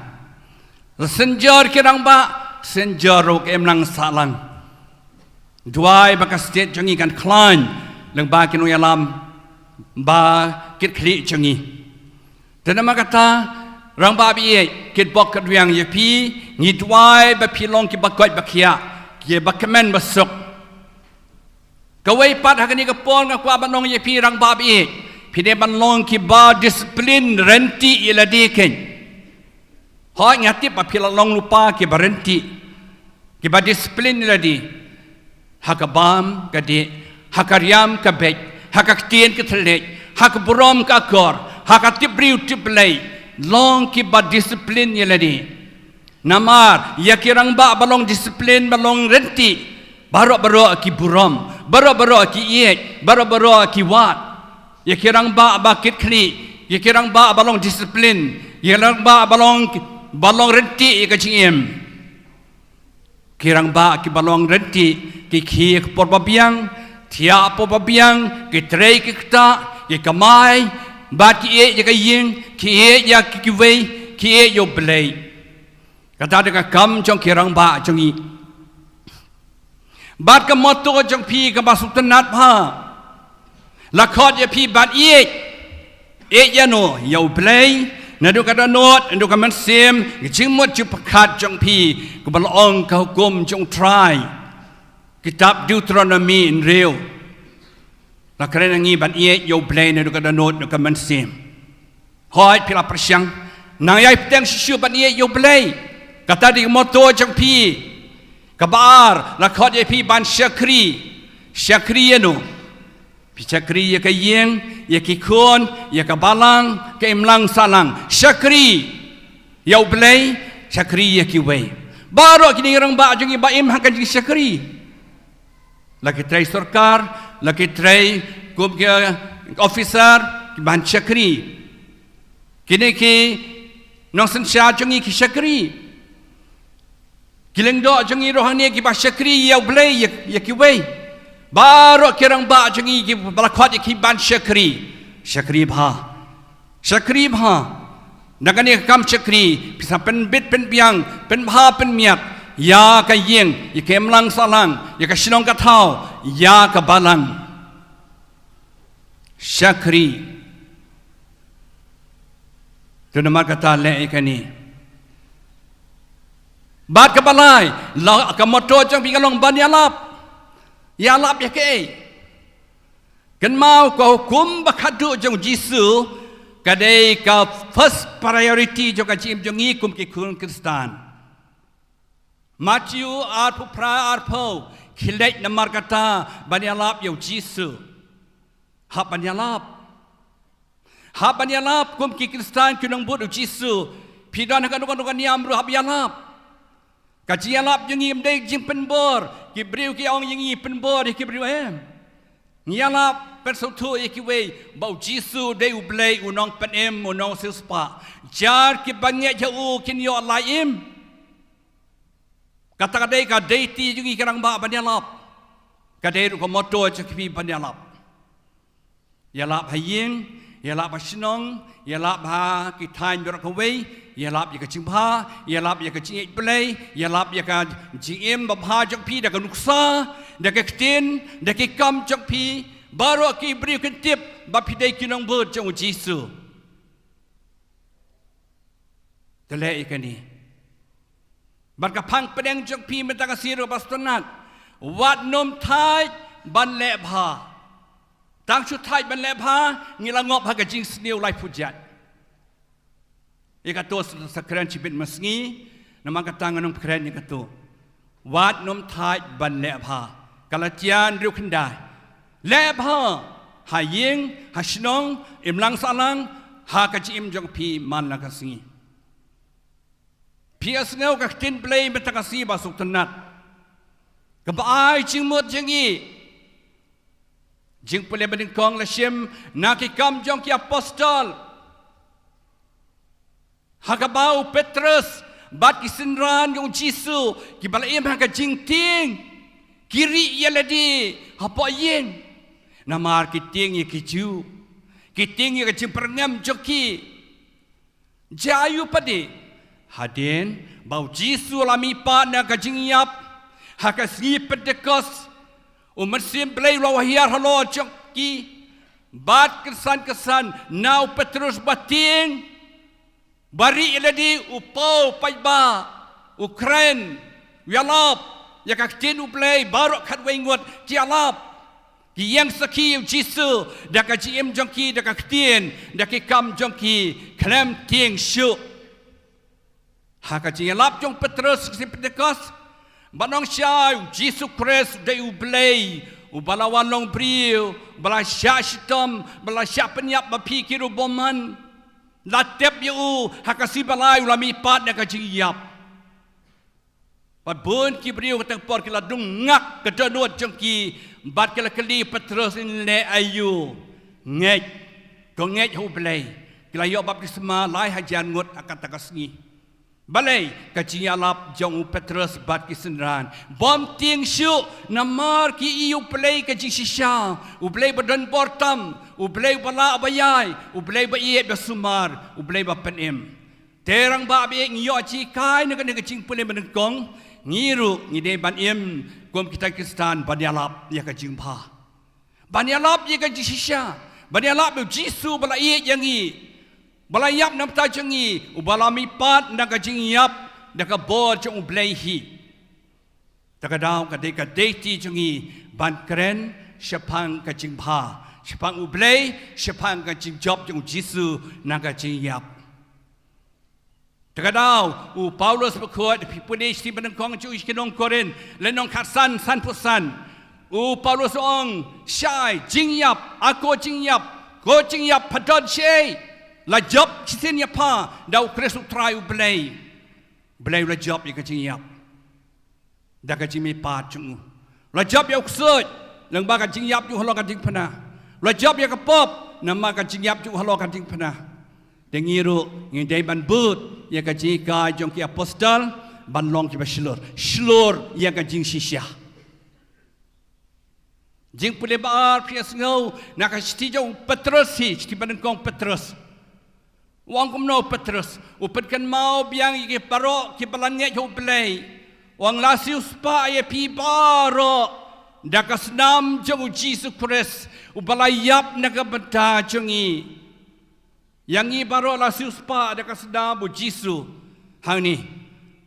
La synjor ki rangbah, synjor ruh ka imlang sahlang. Duwai ba ka state jong ngi kan khlaiñ lyngba ki nongïalam ba kit khlieh jong ngi. Te namar kata, rangbah ba ïeit, kit bok kit rwiang ïa phi, ngi duwai ba phi long kiba koit ba khiah, kiba kmen ba suk. Kawei pat ha kane ka por nga kwah ban ong ïa phi rangbah ba ïeit, phi dei ban long kiba discipline rynti ïa lade kein. Hooid nga tip ba phi la long lypa kiba rynti, kiba discipline ïa lade. Ha ka bam ka dih, ha ka riam ka beit, ha ka ktien ka thylliej, ha ka burom ka akor, ha ka tip briew tip Blei, long kiba discipline ïa lade. Namar ïa ki rangbah ba long discipline, ba long rynti, baroh baroh ki burom, baroh baroh ki ïeit, baroh baroh ki wad. Ïa ki rangbah ba kit khlieh, ïa ki rangbah ba long discipline, ïa ki rangbah ba long, ba long rynti ïa ka jingim. Ki rangbah kiba long rynti, ki khie ha ka por babiang, thiah ha ka por babiang, ki trei ki ktah, ki kamai, bad ki ïeit ïa ka ïing, ki ïeit ïa ki, kiwei, ki ïeit ïa u Blei. Kata dei ka kam jong ki rangbah jong ngi. Bad ka motto jong phi kaba sngewtynnat bha. La khot ïa phi ban ïeit. Ïeit ïano, ïa u Blei, naduh ka dohnud, naduh ka mynsiem, ka jingmut jingpyrkhat jong phi, kaba la ong ka hukum jong u Trai. Kitab Deuteronomi hynriew. La kren ïa ngi ban ïeit ïa u Blei naduh ka dohnud, naduh ka mynsiem. Hooid phi la pyrshang. Nang ïai bteng shisha ban ïeit ïa u Blei. Kata dei ka motto jong phi. Kaba ar, la khot ïa phi ban shakri. Shakri ïa no? Phi shakri ïa ka ïing, ïa ki khun, ïa ka balang, ka imlang sahlang. Shakri ïa U Blei, shakri ïa kiwei. Baroh kine ki rangbah jong ngi ba im ha ka jingshakri. La ki trei sorkar, la ki trei kum ki officer, ki ban shakri. Kine ki nongsynshar jong ngi ki shakri. Ki lyngdoh jong ngi ruh hangne kiba shakri ïa U Blei, ïa, ïa kiwei. Baroh ki rangbah jong ngi kiba la khot ïa ki ban shakri. Shakri bha. Shakri bha. Na kane ka kam shakri, phi sa pynbit pynbiang, pynbha pynmiat ïa ka ïing, ïa ka imlang sahlang, ïa ka shnong ka thaw, ïa ka balang. Shakri. To namar kata leh ïa kane. Bad kaba lai, la ka motto jong phi ka long ban ïalap. Ïalap ïa kaei? Kynmaw, ka hukum ba khatduh jong U Jisu ka dei ka first priority jong ka jingim jong ngi kum ki khun Khristan. Matthew arphew phra, arphew, khie leit namar kata ban ïalap ïa U Jisu. Hap ban ïalap. Hap ban ïalap kum ki Khristan, ki nongbud U Jisu. Phi don ha kano kano ka niam ruh hap ïalap. Ka jingïalap jong ngi ym dei jingpynbor. Ki briew ki ong ïa ngi pynbor ïa ki briew, em. Ngi ïalap, pynsngewthuh ïa kiwei ba U Jisu dei U Blei, U Nongpynim, U Nongsiewspah. Jar kiba ngeit ha u kin ïoh lai im. Kata ka dei ka duty jong ngi ki rangbah ban ïalap. Ka dei ruh ka motto jong phi ban ïalap. Ïalap ha ïing, ïalap ha shnong, ïalap ha ki thaiñ baroh kawei, ïalap ïa ka jingbha, ïalap ïa ka jingïeit Blei, ïalap ïa ka jingim babha jong phi da ka nuksa, da ka ktien, da ki kam jong phi, baroh ki briew kin tip ba phi dei ki nongbud jong U Jisu. Te leh ïa kane. Bad ka phang pdeng jong phi mynta ka sngi ruh ba sngewtynnat. Wat nym thait ban leh bha. Tang shu thait ban leh bha, ngi la ngop ha ka jingsniew laiphew jait. Ïa kato sa, sa kren shibit mynsngi, namar kata ngan ym kren ïa kato. Wat nym thait ban leh bha. Galatian hynriew khyndai. Leh bha ha ïing, ha shnong, imlang sahlang, ha ka jingim jong phi man la ka sngi. Phi ïa sngew ka ktien Blei mynta ka sngi ba sngewtynnat. Kaba ai jingmut jong ngi. Jingpule ba nyngkong la shim na Ki Kam jong ki Apostol. Ha kaba u Petrus bad ki synran jong u Jisu kiba la im ha ka jingtieng, ki rieh ïa lade hapoh ïing. Namar ki tieng ïa ki Jiw, ki tieng ïa ka jingpyrngem jong ki. Jia aïu pat de? Hadien ba u Jisu u la mihpat na ka jingïap, ha ka sngi Pentekost, u Mynsiem Blei u la wah hiar halor jong ki. Bad kynsan kynsan na u Petrus ba tieng, ba rieh ïa lade, u paw paidbah, u kren, u ïalap ïa ka ktien U Blei, baroh khatwei ngut ki ïalap, ki ïeng sakhi ïa u Jisu da ka jingim jong ki, da ka ktien, da ki kam jong ki, khlem tieng shuh. Ha ka jingïalap jong u Petrus ha ka sngi Pentekost, ba ong shai u Jisu Khrist u dei U Blei, uba la wan long briew, uba la shah shitom, uba la shah pynïap ba phi ki ruh bymman. La tep ïa u ha ka sngi ba lai u la mihpat na ka jingïap. Bad bun ki briew kata ka por ki la dung ngak ka dohnud jong ki, bad ki la kylli Petrus, ngin leh aïu? Ngeit. To ngeit ha U Blei. Ki la ïoh baptisma lai hajar ngut ha kata ka sngi. Balei? Ka jingïalap jong u Petrus bad ki synran bym tieng shuh, namar ki ïohi U Blei ka jingshisha, U Blei ba don bor tam, U Blei ba lah ba ïai, U Blei ba ïeit ba sumar, U Blei ba pynim. Te rangbah ba ïeit, ngi ïoh jinghikai na kane ka jingpule ba nyngkong, ngi ruh ngi dei ban im kum kita ki Khristan ban ïalap ïa ka jingbha. Ban ïalap ïa ka jingshisha, ban ïalap ïa u Jisu ba la ïeit ïa ngi, ba la ïap na ka bynta jong ngi, uba la mihpat na ka jingïap da ka bor jong U Blei hi. Te ka daw ka dei ka duty jong ngi ban kren shaphang ka jingbha, shaphang U Blei, shaphang ka jingjop jong u Jisu na ka jingïap. Te ka daw, u Paulus bakhuid, phi pule shithi banyngkong jong u sha ki nong Korinth, lynnong khatsan, sanphew san. U Paulus ong, shai, jingïap, ako jingïap, ko jingïap, pha don shaei. La jop shisien ïa pha, da u Khrist u Trai U Blei. Blei u la jop ïa ka jingïap. Da ka jingmihpat jong u. La jop ïa u ksuid, lyngba ka jingïap jong u halor ka diengphna. La jop ïa ka pop, namar ka jingïap jong u halor ka diengphna. Te ngi ruh, ngi dei ban bud, ïa ka jinghikai jong ki apostol, ban long kiba shlur. Shlur, ïa ka jingshisha. Jingpule ba ar phi sngew, na ka shithi jong u Petrus hi, shithi banyngkong Petrus. U ong kumno u Petrus, u pynkynmaw biang ïa ki baroh kiba la ngeit ha U Blei. U ong la siewspah ïa phi baroh, da ka snam jong u Jisu Khrist, uba la ïap na ka bynta jong ngi. Ïa ngi baroh la siewspah da ka snam u Jisu. Hangne.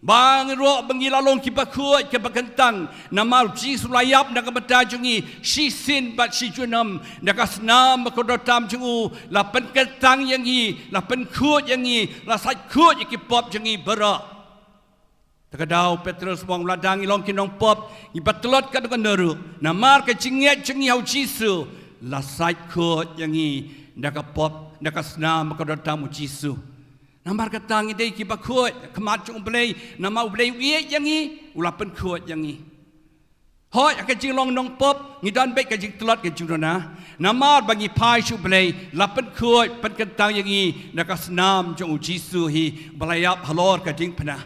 Ba ngi ruh ba ngi la long kiba khuid kiba kyntang. Namar u Jisu la ïap na ka bynta jong ngi. Shisien bad shi junom. Da ka snam bad ka dohnud tam jong u. La pynkyntang ïa ngi. La pynkhuid ïa ngi. La sait khuid ïa ki pop jong ngi baroh. Te ka daw Petrus u ong lada ngi long ki nongpop, ngi ba tlot katno katno ruh. Namar ka jingngeit jong ngi ha u Jisu, la sait khuid ïa ngi, da ka pop, da ka snam bad ka dohnud tam u Jisu. Namar kata ngi dei kiba khuid, khmat jong U Blei, namar U Blei u ïeit ïa ngi, u la pynkhuid ïa ngi. Hooid, ha ka jinglong nongpop, ngi don beit ka jingtlot ka jingduna. Namar ba ngi phai sha U Blei, la pynkhuid, pynkyntang ïa ngi, da ka snam jong u Jisu hi, ba la ïap halor ka diengphna.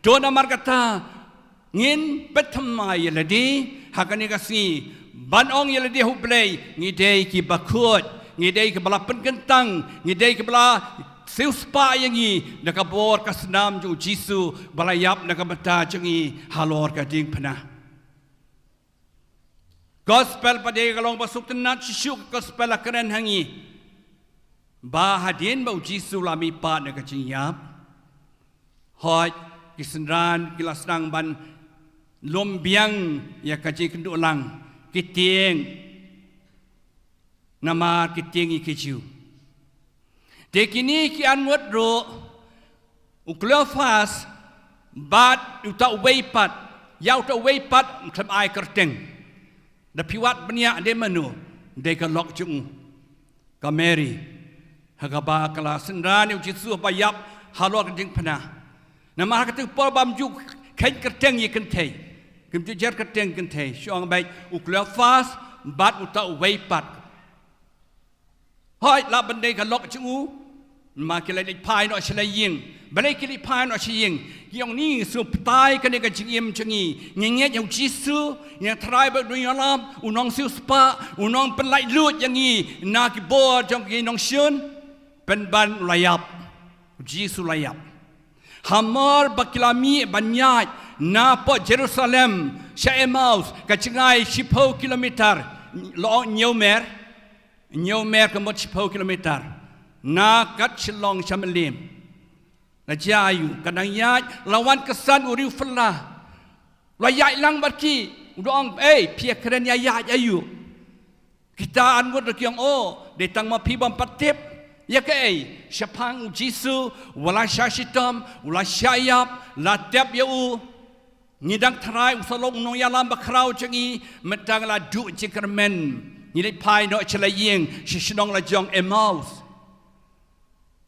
To namar kata, ngin pynthymmai ïa lade, ha kane ka sngi, ban ong ïa lade ha U Blei, ngi dei kiba khuid, ngi dei kiba la pynkyntang, ngi dei kiba la siewspah ïa ngi, da ka bor ka snam jong u Jisu, ba la ïap na ka bynta jong ngi, halor ka diengphna. Gospel pat dei ka long ba sngewtynnad shisha ka gospel la kren ha ngi. Ba hadien ba u Jisu la mihpat na ka jingïap. Hooid ki synran ki la sdang ban lum biang ïa ka jingkynduh lang ki tieng. Namar ki tieng ïa ki Jiw. Te kine ki arngut ruh u Kleopas bad uta uwei pat, ïa uta uwei pat ym khlem ai kyrteng. Da phi wad bniah dei mano, dei ka lok jong u. Ka Mary. Ha kaba ka la synran ïa u Jisu ba ïap halor ka diengphna. Namar ha kata ka por bym ju kheiñ kyrteng ïa kynthei. Kim ju jer kyrteng kynthei. Shu ong beit u Kleopas bad uta uwei pat. Hooid lah ban dei ka lok jong u. Namar ki la leit phai noh sha la ïing. Balei ki leit phai noh sha ïing? Ki ong ngi sngewbha kane ka jingim jong ngi. Ngi ngeit ïa u Jisu, ngi tharai ba u nongïalam, u nongsiewspah, u nongpynlait luid ïa ngi na ki bor jong ki nongshun. Pynban u la ïap. U Jisu u la ïap. Hamar ba ki la mih ban ïaid napoh Jerusalem sha Emmaus, ka jngai shiphew kilometer, la ong hynñiew mer, hynñiew mer ka mut shiphew kilometer, na kat Shillong sha Mylliem. La jia aïu, ka dang ïaid, la wan ka san u riewphylla. La ïaid lang bad ki, u da ong, ei, phi ïa kren ïa ïaid aïu. Kita arngut ruh ki ong, o, dei tang ma phi bym pat tip. Ïa kaei, shaphang u Jisu, u la shah shitom, u la shah ïap, la tep ïa u. Ngi dang tharai u sa long u nongïalam bakhraw jong ngi, mynta la duh jingkyrmen. Ngi leit phai noh sha la ïing, sha shnong la jong Emmaus.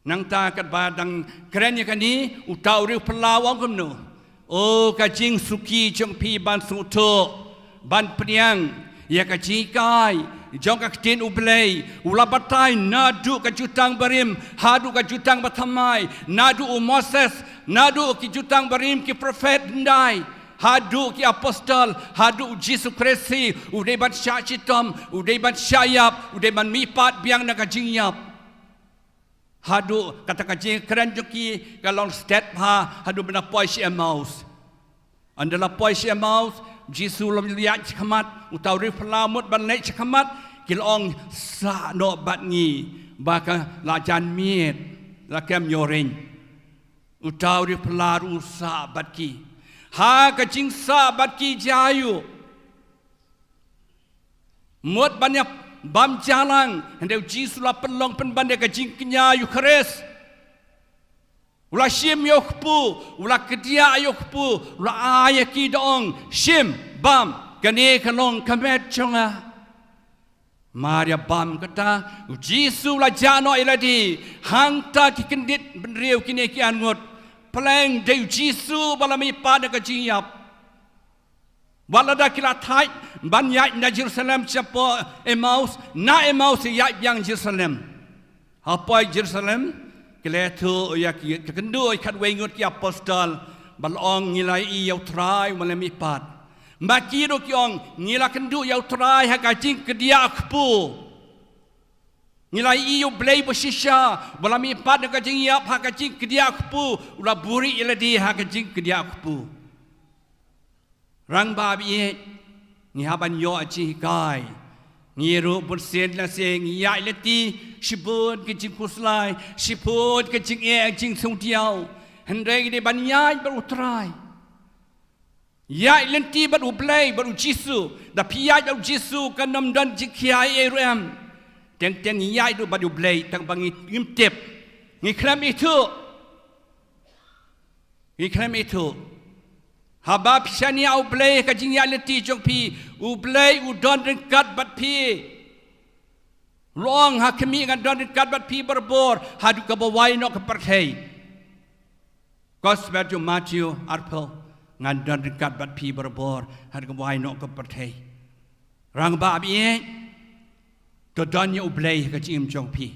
Nangta katba dang kren ïa kane, uta u riewphylla u ong kumno. O ka jingsuki jong phi ban sngewthuh, ban pdiang ïa ka jinghikai jong ka ktien U Blei, u la batai naduh ka Jutang Barim haduh ka Jutang Bathymmai, naduh u Moses, naduh ki Jutang Barim, ki prophet hyndai, haduh ki apostol, haduh u Jisu Khrist hi, u dei ban shah shitom, u dei ban shah ïap, u dei ban mihpat biang na ka jingïap. Haduh kata ka jingkren jong ki ka long stet bha haduh ban da poi sha Emmaus. Ynda la poi sha Emmaus, Jisu u la ïaid shakhmat, uta u riewphylla mut ban leit shakhmat, ki la ong sah noh bad ngi, ba ka la jan miet, la kem ñiewriñ. Uta u riewphylla ruh u sah bad ki. Ha ka jingsah bad ki jia aïu. Mut ban ïa bam jalang, hynrei u Jisu u la pynlong pynban ïa ka jingkñia ïa u Khrist. U la shim ïa u kpu, u la kdiah ïa u kpu, u la ai ïa ki da ong, "Shim, bam, kane ka long ka met jong nga." Mar ïa bam kata, u Jisu u la jah noh ïa lade, hangta ki kyndit bynriew kine ki arngut. Pleng dei u Jisu ba la mihpat na ka jingïap. Wat lada ki la thait ban ïaid na Jerusalem shapoh Emmaus, na Emmaus ïaid biang Jerusalem. Ha poi Jerusalem, ki la ïathuh ïa ki, ki kynduh ïa ki khatwei ngut ki apostol, ba la ong, "Ngi la ïohi ïa u Trai uba la mihpat." Ma ki ruh ki ong, "Ngi la kynduh ïa u Trai ha ka jingkdiah kpu. Ngi la ïohi ïa u Blei ba shisha, ba la mihpat na ka jingïap ha ka jingkdiah kpu, u la buhrieh ïa lade ha ka jingkdiah kpu." Rangbah ba ïeit, ngi hap ban ïoh jinghikai. Ngi ruh bun sien la sien ngi ïaid lynti shibun ki jingkhuslai, shibun ki jingeh jingsngewdiaw. Hynrei ngi dei ban ïaid bad u Trai. Ïaid lynti bad u Blei, bad u Jisu. Da phi ïaid bad u Jisu kan ym don jingkhia ei ei ruh em. Teng teng ngi ïaid ruh bad u Blei tang ba ngi ngim tip. Ngi khlem ithuh. Ngi khlem ithuh. Haba phi shaniah u Blei ha ka jingïaid lynti jong phi, u Blei u don ryngkat bad phi. U la ong, "Ha khmih ngan don ryngkat bad phi barabor haduh kaba wai noh ka pyrthei." Gospel jong u Matthew arphew, "Ngan don ryngkat bad phi barabor haduh kaba wai noh ka pyrthei." Rangbah ba ïeit, to don ïa u Blei ha ka jingim jong phi.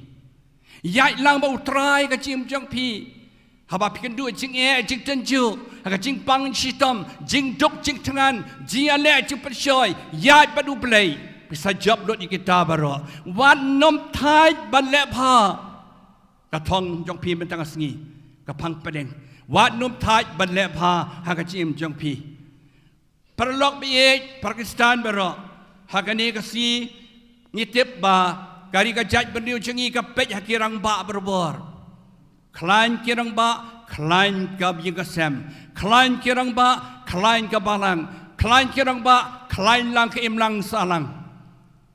Ïaid lang bad u Trai ha ka jingim jong phi. Haba phi kynduh jingeh jingtynjuh, ha ka jingpang shitom, jingduk jingthngan, jingïaleh jingpynshoi, ïaid bad u Blei. Phi sa jop lut ïa kita baroh. Wat nym thait ban leh bha. Ka thong jong phi mynta ka sngi ka phang pdeng. Wat nym thait ban leh bha ha ka jingim jong phi. Paralok ba ïeit, para Khristan baroh, ha kane ka sngi ngi tip ba ka ri ka jaitbynriew jong ngi ka peit ha ki rangbah barabor. Khlaiñ ki rangbah, khlaiñ ka ïing ka sem. Khlaiñ ki rangbah, khlaiñ ka balang. Khlaiñ ki rangbah, khlaiñ lang ka imlang sahlang.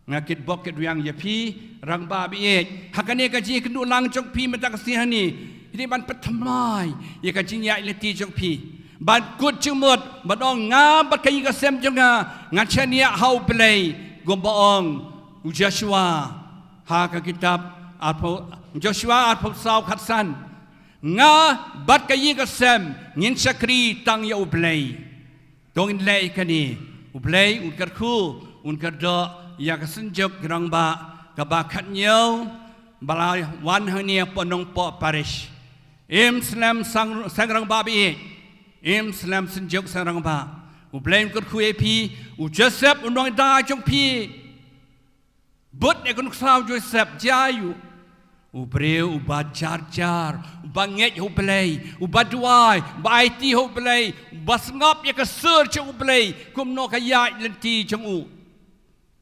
Nga kitbok kitrwiang ïa phi, rangbah ba ïeit. Ha kane ka jingïakynduh lang jong phi mynta ka sngi hangne, phi dei ban pynthymmai ïa ka jingïaid lynti jong phi. Ban kut jingmut, ban ong, "Nga bad ka ïing ka sem jong nga, ngan shaniah ha u Blei, kumba ong u Joshua ha ka kitab arphew, Joshua arphew saw khatsan. Nga bad ka ïing ka sem ngin shakri tang ïa u Blei." To ngin leh ïa kane. U Blei un kyrkhu, un kyrdoh ïa ka Synjuk ki Rangbah kaba khathynñiew ba la wan hangne hapoh Nongpoh Parish. Im slem sang, seng rangbah ba ïeit. Im slem Synjuk seng rangbah. U Blei un kyrkhu ïa phi, u Joseph u nongïada jong phi. Bud ïa ka nuksa u Joseph, jia aïu? U briew uba jar jar, uba ngeit ha u Blei, uba duwai, uba aiti ha u Blei, uba sngap ïa ka sur jong u Blei, kumno ka ïaid lynti jong u.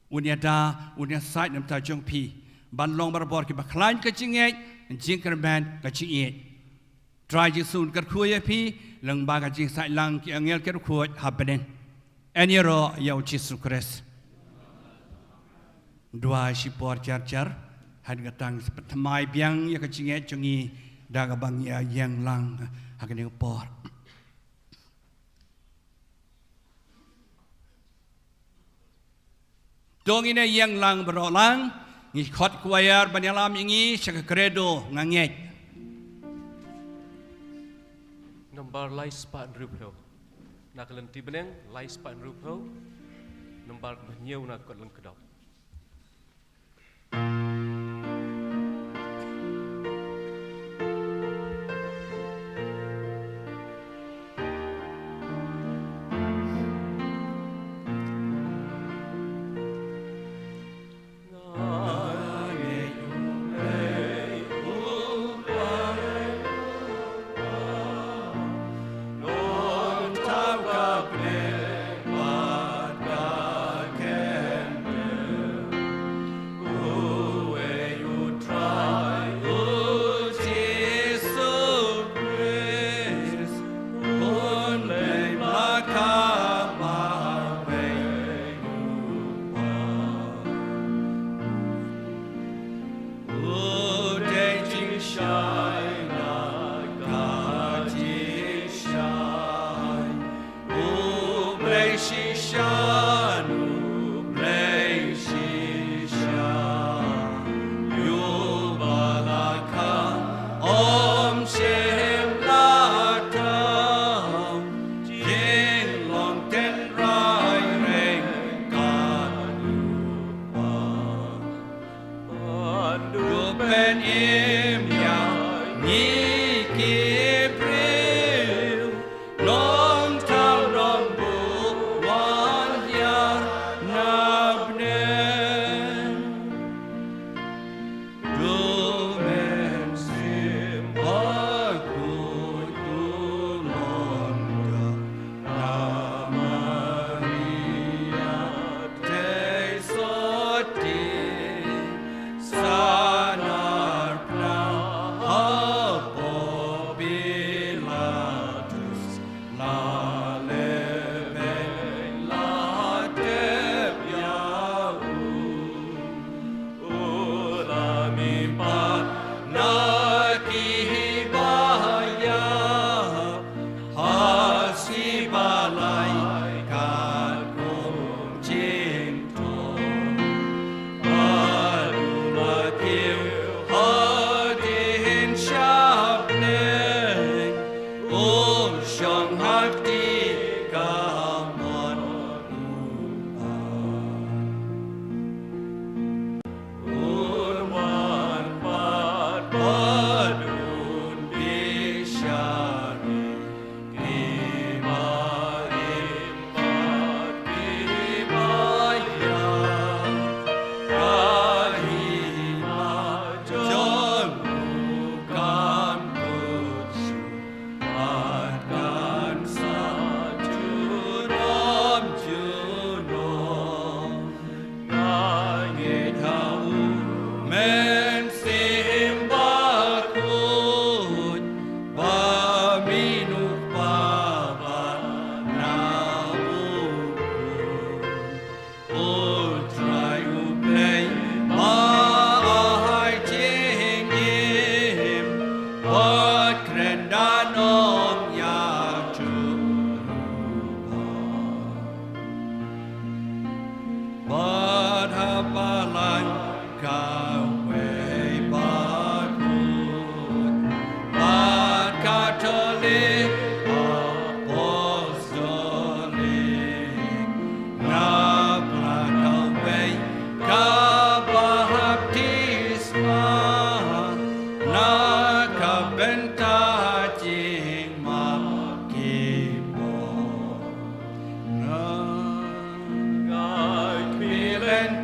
Un ïada, un ïasaid na ka bynta jong phi ban long barabor kiba khlaiñ ka jingngeit, jingkyrmen ka jingïeit. Trai Jisu un kyrkhu ïa phi lyngba ka jingïasaid lang ki angel ki riewkhuid ha bneng. Yn ïaroh ïa u Jisu Khrist. Duwai shipor jar jar. Hadien kata ngin sa pynthymmai biang ïa ka jingngeit jong ngi da kaba ngi ïeng lang ha kane ka por. To ngin ïeng lang baroh lang, ngi khot choir ban ïalam ïa ngi sha ka Credo, Nga Ngeit. Nambar lai spah hynriewphew. Na ka lynti bneng, lai spah hynriewphew. Nambar kaba hynñiew na ka kot Lyngkdop.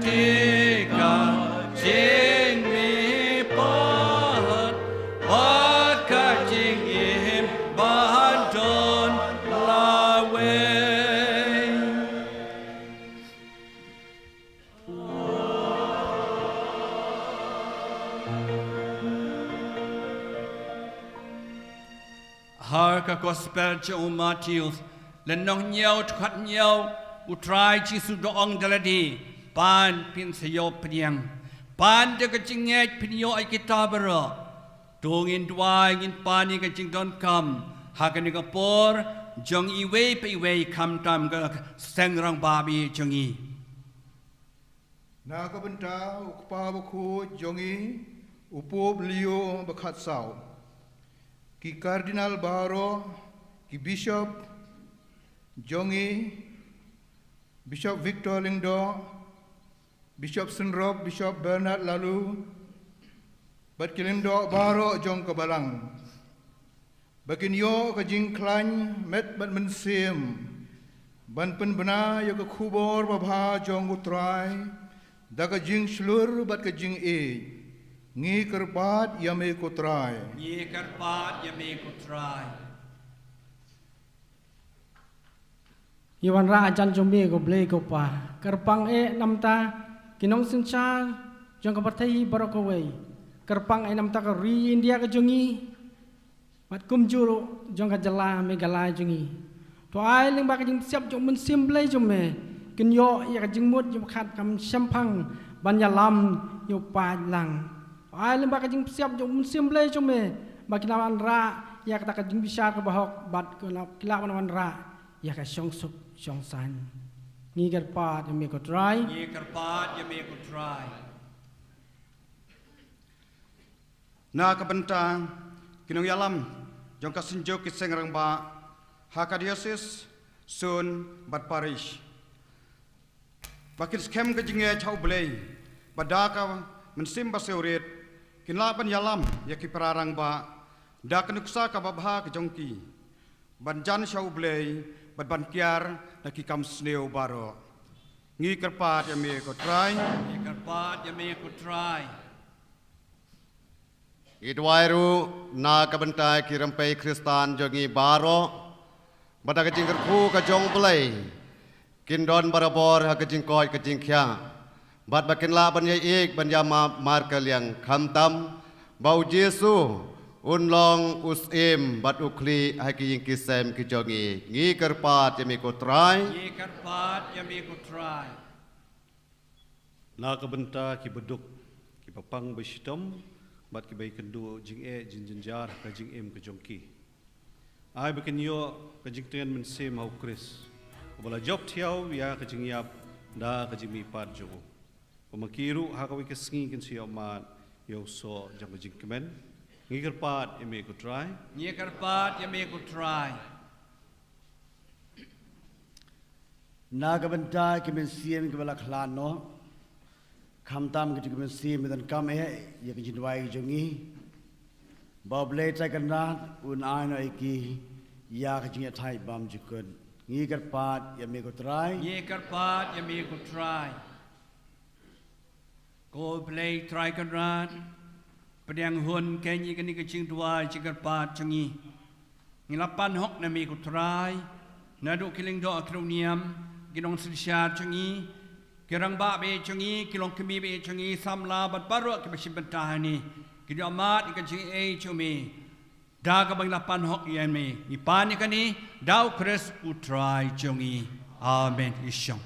Te ka jingmihpat bad ka jingim ba don lawei. Ha ka Gospel jong u Mathaios, lynnong hynñiew, dkhot hynñiew, u Trai Jisu u da ong da lade, "Pan, phin sa ïoh pdiang. Pan da ka jingngeit phin ïoh ïa kita baroh. To ngin duwai, ngin pan ïa ka jingdonkam ha kane ka por jong iwei pa iwei, khamtam ka seng rangbah baieit jong ngi." Na ka bynta u kpa bakhuid jong ngi, u Pope Leo ba khatsaw, ki Cardinal baroh, ki Bishop jong ngi, Bishop Victor Lyngdoh, Bishop Synrop, Bishop Bernard Laloo, bad ki lyngdoh baroh jong ka Balang, ba kin ïoh ka jingkhlaiñ met bad mynsiem ban pynbna ïa ka khubor babha jong u Trai da ka jingshlur bad ka jingïeit. Ngi kyrpad ïa me ko Trai. Ngi kyrpad ïa me ko Trai. Ngi wanrah hajan jong me ko Blei ko Pa. Kyrpang eh namar ki nongsynshar jong ka pyrthei baroh kawei. Kyrpang eh namar ka ri India ka jong ngi. Bad kumjuh ruh jong ka jylla Meghalaya jong ngi. To ai lyngba ka jingpynshitom jong u Mynsiem Blei jong me, kin ïoh ïa ka jingmut jingpyrkhat kam shemphang ban ïalam ïa u paid lang. To ai lyngba ka jingpynshitom jong u Mynsiem Blei jong me, ba kin wanrah ïa kata ka jingbishar kaba hok bad kin wanrah ïa ka shongsuk shongsaiñ. Ngi kyrpad ïa me ko Trai. Ngi kyrpad ïa me ko Trai. Na ka bynta ki nongïalam jong ka Synjuk ki Seng Rangbah ha ka diocese, zone bad parish, ba kin skhem ka jingngeit ha u Blei, ba da ka mynsiem ba siewrit kin lah ban ïalam ïa ki para rangbah da ka nuksa kaba bha ka jong ki, ban jan sha u Blei bad ban kiar na ki kam sniew baroh. Ngi kyrpad ïa me ko Trai. Ngi kyrpad ïa me ko Trai. Ngi duwai ruh na ka bynta ki rympei Khristan jong ngi baroh, ba da ka jingkyrkhu ka jong u Blei kin don barabor ha ka jingkoit ka jingkhiah, bad ba kin lah ban ïaieit ban ïamap markylliang, khamtam ba u Jisu un long u Syiem bad u Khlieh ha ki ïing ki sem ki jong ngi. Ngi kyrpad ïa me ko Trai. Ngi kyrpad ïa me ko Trai. Na ka bynta ki baduk, ki bapang bashitom, bad ki ba ïakynduh jingeh jingjynjar ha ka jingim ka jong ki, ai ba kin ïoh ka jingtngen mynsiem ha u Khrist, uba la jop thiaw ïa ka jingïap da ka jingmihpat jong u, ba ma ki ruh ha kawei ka sngi kin sa ïoh mad ïa u soh jong ka jingkmen. Ngi kyrpad ïa me ko Trai. Ngi kyrpad ïa me ko Trai. Na ka bynta ki mynsiem kiba la khlad noh, khamtam kito ki mynsiem ba donkam eh ïa ka jingduwai jong ngi, ba u Blei Trai Kynrad un ai noh ïa ki ïa ka jingïathait bymjukut. Ngi kyrpad ïa me ko Trai. Ngi kyrpad ïa me ko Trai. Ko Blei Trai Kynrad, pdiang hun kein ïa kane ka jingduwai jingkyrpad jong ngi. Ngi la pan hok na me ko Trai, naduh ki lyngdoh ki riewniam, ki nongsynshar jong ngi, ki rangbah baieit jong ngi, ki longkmie baieit jong ngi, samla bad baroh kiba shim bynta hangne, kin ïoh mad ïa ka jingaiei jong me. Da kaba ngi la pan hok ïa me, ngi pan ïa kane da u Khrist u Trai jong ngi. Amen. Ïashong.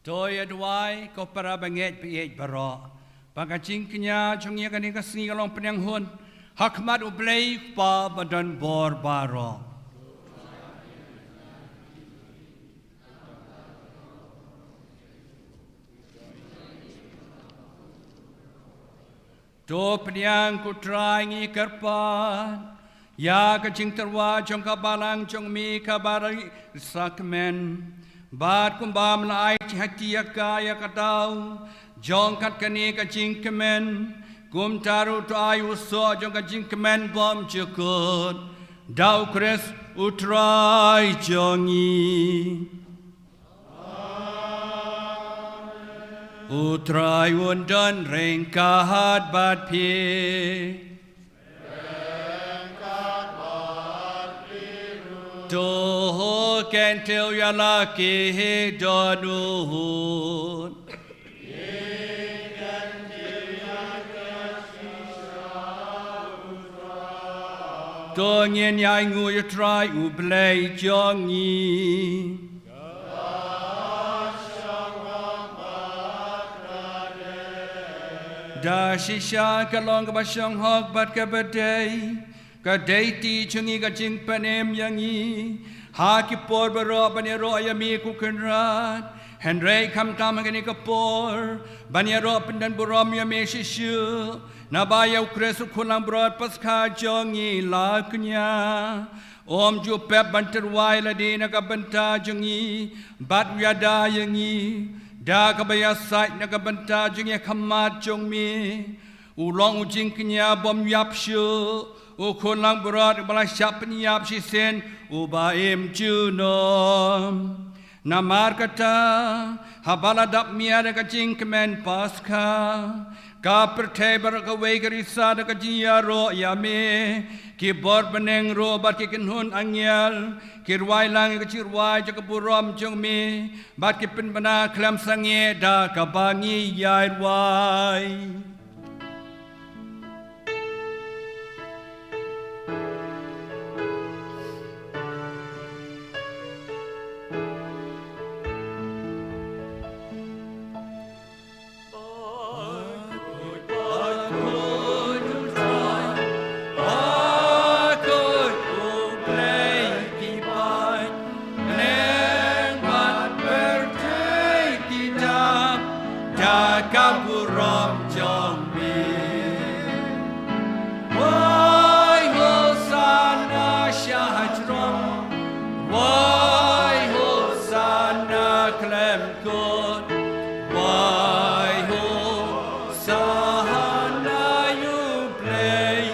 To ïa duwai ko para bangeit baieit baroh. Ba ka jingkñia jong ngi kane ka sngi ka long pynïanghun ha khmat U Blei Kpa badonbor baroh. To pdiang ko Trai, ngi kyrpad ïa ka jingtyrwa jong ka balang jong me kaba ri sakmen. Bad kumba me la ai jinghatia ïa ka daw jong kat kane ka jingkmen, kumta ruh to ai u soh jong ka jingkmen bymjukut da U Khrist U Trai jong ngi. U Trai un don ryngkat bad phi. To kyntiew ïa la ki dohnud. To ngin ïa ainguh ïa U Trai U Blei jong ngi. Da shisha ka long kaba shong hok bad kaba dei, ka dei ti jong ngi ka jingpynim ïa ngi ha ki por baroh ban ïaroh ïa me ko Kynrad. Hynrei khamtam ha kane ka por ban ïaroh pyndonburom ïa me shisha, naba ïa U Khrist U Khun Langbrot Paskha jong ngi la kñia. Um ju pep ban tyrwa ïa lade na ka bynta jong ngi bad u ïada ïa ngi da kaba ïasaid na ka bynta jong ngi ha khmat jong me. U long u jingkñia bym ïap shuh, U Khun Langbrot uba la shah pynïap shisien, uba im junom. Namar kata, haba la dap miet da ka jingkmen Paskha, ka pyrthei baroh kawei ka risa da ka jingïaroh ïa me. Ki bor bneng ruh bad ki kynhun angel ki rwai lang ïa ka jingrwai jong ka burom jong me, bad ki pynbna khlem sangeh da kaba ngi ïai rwai. Neng bad pyrthei ki dap da ka burom jong me. Wai Hosanna sha hajrong, wai Hosanna khlem kut, wai Hosanna ïa U Blei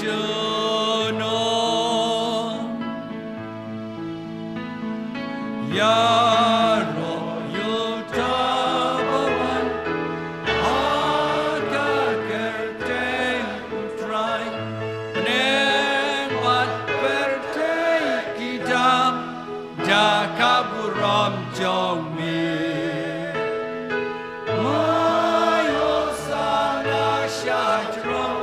junom. Ïaroh ïa uta uba wan ha ka kyrteng U Trai. Neng bad pyrthei ki dap da ka burom jong me. Wai Hosanna sha hajrong,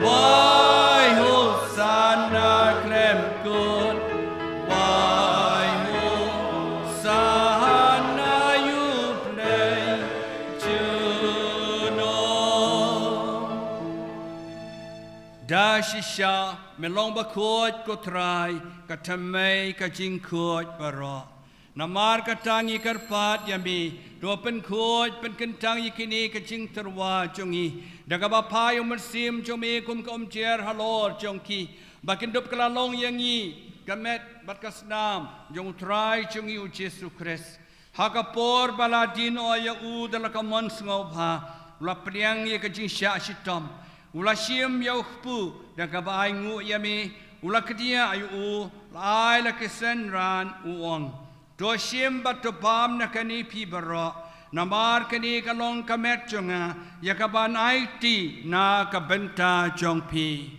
wai Hosanna khlem kut, wai Hosanna ïa U Blei junom. Da shisha me long bakhuid ko Trai, ka thymmei ka jingkhuid baroh. Namar kata ngi kyrpad ïa me, to pynkhuid pynkyntang ïa kine ka jingtyrwa jong ngi da kaba phai U Mynsiem jong me kum ka umjer halor jong ki, ba kin dup kylla long ïa ngi ka met bad ka snam jong U Trai jong ngi U Jisu Khrist. Ha ka por ba la die noh ïa u da la ka mon sngewbha, u la pdiang ïa ka jingshah shitom, u la shim ïa u kpu da kaba ainguh ïa me, u la kdiah ïa u, la ai la ki synran, u ong: To shim bad to bam na kane phi baroh, namar kane ka long ka met jong nga, ïa kaban aiti na ka bynta jong phi.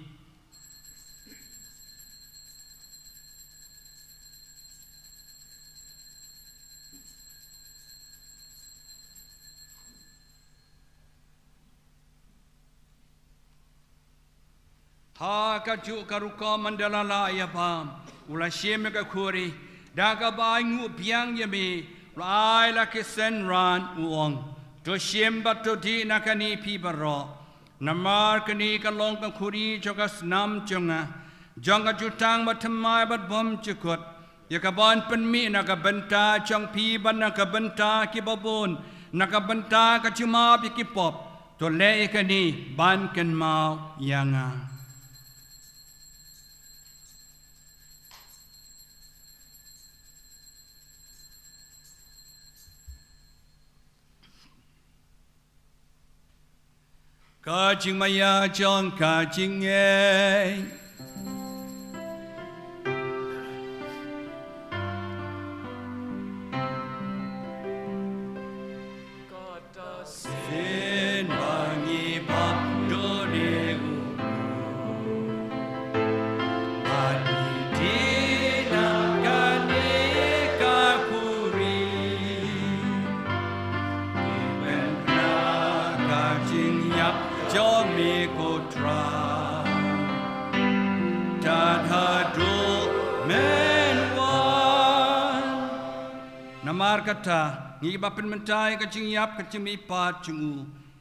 Ha kajuh ka rukom ynda la lah ïa bam, u la shim ïa ka khuri, da kaba ainguh biang ïa me, U la ai la ki synran, u ong: To shim bad to dih na kane phi baroh. Namar kane ka long ka khuri jong ka snam jong nga, jong ka jutang bathymmai bad bymjukut, ïa kaban pynmih na ka bynta jong phi bad na ka bynta kiba bun, na ka bynta ka jingmap ïa ki pop. To leh ïa kane ban kynmaw ïa nga. Ka jingmaïa jong ka jingngeit. Kata shisien ba ngi bam dore u, bad ngi dih na kane ka khuri. Ngi pynbna ka jingïap jong me ko Trai, tad haduh men wan. Namar kata, ngi ba pynmynta ïa ka jingïap ka jingmihpat jong u,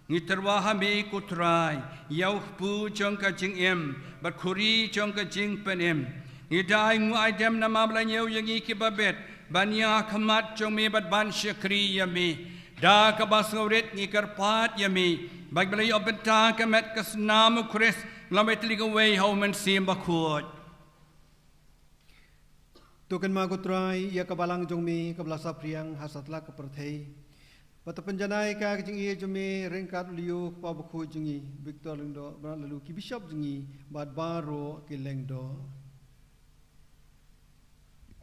ngi tyrwa ha me ko Trai, ïa u kpu jong ka jingim bad khuri jong ka jingpynim. Ngi da ainguh aidem namar ba la ñiew ïa ngi kiba bit ban ïeng ha khmat jong me bad ban shakri ïa me. Da kaba sngewrit ngi kyrpad ïa me, ba ngi ba la ïoh bynta ka met ka snam u Khrist, la me tylli kawei ha u Mynsiem Bakhuid. To kynmaw ko Trai ïa ka balang jong me kaba la saphriang ha satlak ka pyrthei, bad to pynjanai ka ka jingïeit jong me ryngkat u Leo u Kpa Bakhuid jong ngi, Victor Lyngdoh, bad la u ki bishop jong ngi bad baroh ki lyngdoh.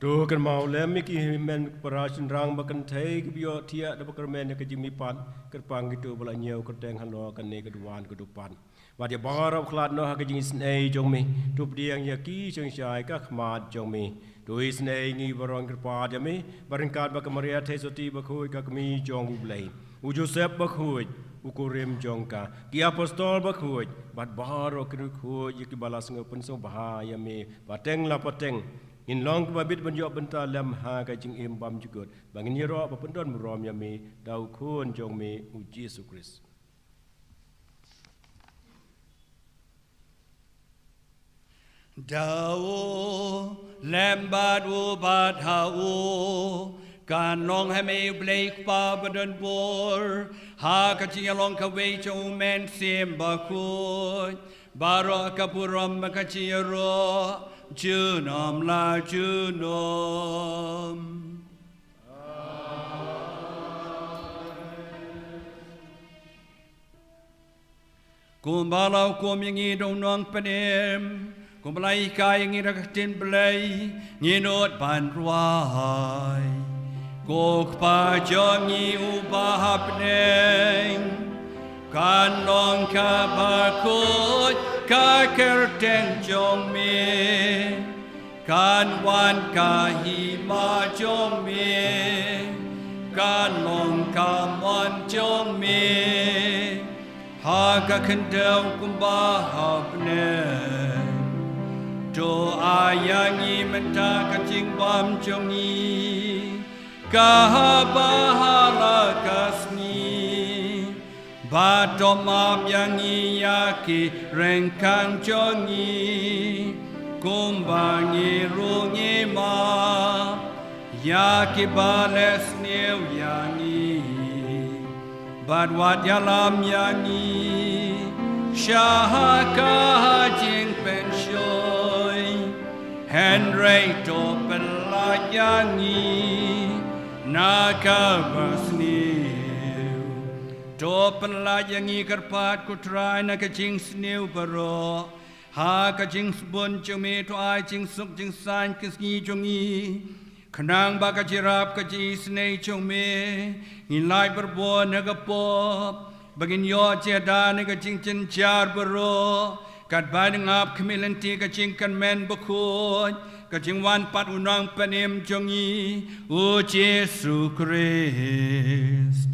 To kynmaw lem ïa ki hynmen para shynrang ba kynthei kiba ïohthiah da ba kyrmen ïa ka jingmihpat kyrpang, kito ba la ñiew kyrteng halor kane ka duwan ka dupan. Bad ïa baroh ba khlad noh ha ka jingisynei jong me, to pdiang ïa ki shongshai ha khmat jong me. To isynei ïa ngi baroh, ngi kyrpad ïa me, bad ryngkat bad ka Maria Theisotti Bakhuid ka Kmie jong u Blei, u Joseph Bakhuid u kurim jong ka, ki apostol bakhuid, bad baroh ki riewkhuid ïa kiba la sngewpynsngewbha ïa me pateng la pateng, ngin long kiba bit ban ïoh bynta lem ha ka jingim bymjukut, ba ngin ïaroh ba pyndonburom ïa me da u Khun jong me u Jisu Khrist. Da u, lem bad u, bad ha u, kan long ha me u Blei Kpa badonbor, ha ka jingïalong kawei jong u Mynsiem Bakhuid, baroh ka burom bad ka jingïaroh junom la junom. Kumba la hukum ïa ngi da u Nongpynim, kumba la hikai ïa ngi da ka ktien Blei, ngin nud ban duwai. Ko Kpa jong ngi uba ha bneng, kan long kaba khuid ka kyrteng jong me. Kan wan ka hima jong me, kan long ka mon jong me, ha ka khyndew kumba ha bneng. To ai ïa ngi mynta ka jingbam jong ngi, ka ha ba ha la ka sngi. Bad to map ïa ngi ïa ki ryngkang jong ngi, kumba ngi ruh ngi map ïa kiba leh sniew ïa ngi. Bad wat ïalam ïa ngi sha ka jingpynshoi, hynrei to pyllait ïa ngi na kaba sniew. To pyllait ïa ngi kyrpad ko Trai na ka jingsniew baroh, ha ka jingsbun jong me to ai jingsuk jingsaiñ ka sngi jong ngi, khnang ba ka jingïarap ka jingisynei jong me, ngin lait bor bor na ka pop, ba ngin ïoh jingïada na ka jingjynjar baroh, katba ngin ap khmih lynti ka jingkyrmen bakhuid, ka jingwan pat u Nongpynim jong ngi, u Jisu Khrist.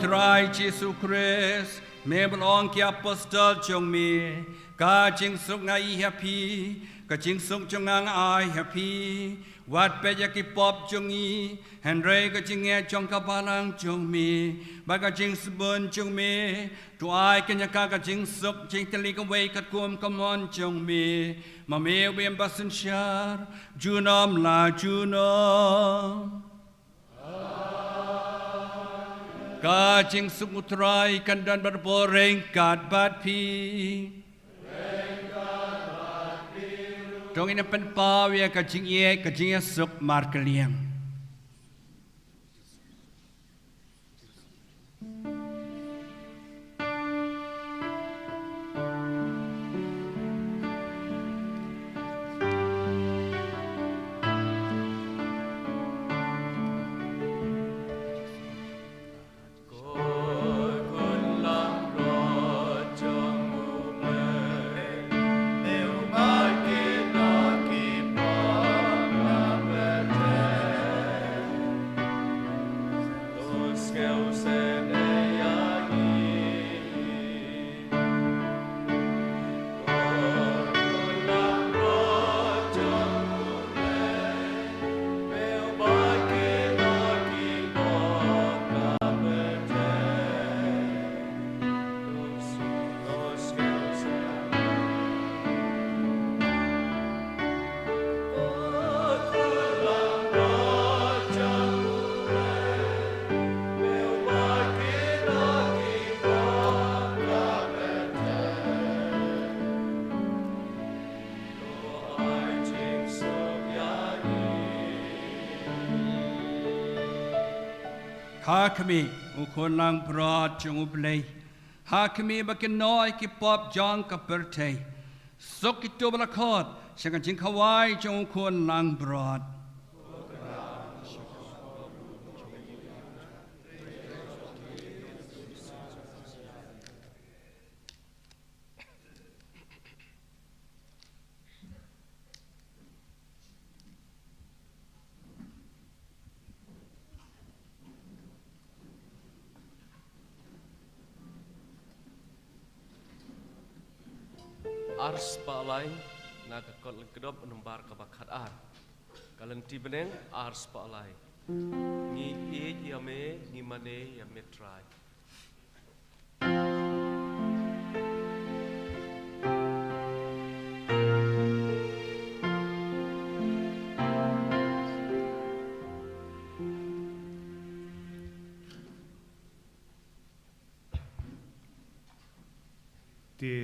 Trai Jisu Khrist, me ba la ong ki apostol jong me, ka jingsuk nga ai ha phi, ka jingsuk jong nga nga ai ha phi. Wat peit ïa ki pop jong ngi, hynrei ka jingeh jong ka balang jong me bad ka jingsbun jong me, to ai ïa ka ka jingsuk jingtylli kawei katkum ka mon jong me. Ma me u ba ïeng ba synshar junom la junom. Ka jingsuk U Trai kan don bad bor ryngkat bad phi. To ngin ïa pynpaw ïa ka jingïeit, ka jingïasuk markylliang. Ha khmih, U Khun Langbrot jong U Blei. Ha khmih ba kin noh ïa ki pop jong ka pyrthei. Suk kito ba la khot sha ka jingkhawai jong U Khun Langbrot. Ar spah lai na ka kot Lyngkdop nombar kaba khat ar. Ka lynti bneng ar spah lai. Ngi ïeit ïa me, ngi mane ïa me Trai. Te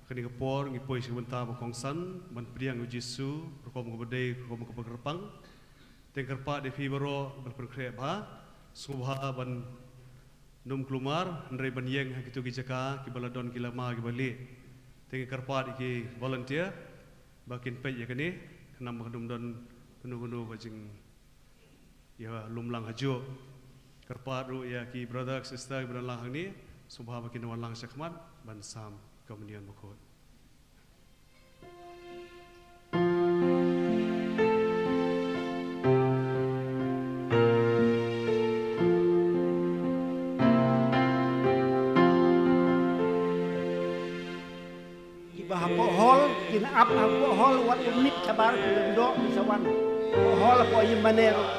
kane ka por ngi poi sha ka bynta ba kongsan ban pdiang ïa U Jisu rukom kaba dei, rukom kaba kyrpang. Te nga kyrpad ïa phi baroh ban pynkhreh bha, sngewbha ban ym kulmar, hynrei ban ïeng ha kito ki jaka kiba la don ki lama kiba lieh. Te nga kyrpad ïa ki volunteer ba kin peit ïa kane, khnang ba kan ym don kano kano ka jing ïa lum lang hajuh. Kyrpad ruh ïa ki brother, sister kiba don lang hangne, sngewbha ba kin wan lang sha khmat ban sam Communion Bakhuid. Kiba hapoh hall kin ap hapoh hall, wat u mih shabar, ki lyngdoh ki sa wan hapoh hall, hapoh ïing mane ruh.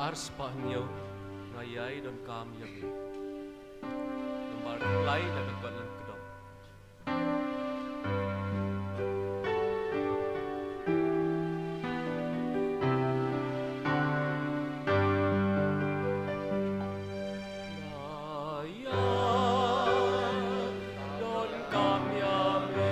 Ar spah hynñiew, nga ïai donkam ïa me. Nambar lai na ka kot lyngkdom. Nga ïai donkam ïa me.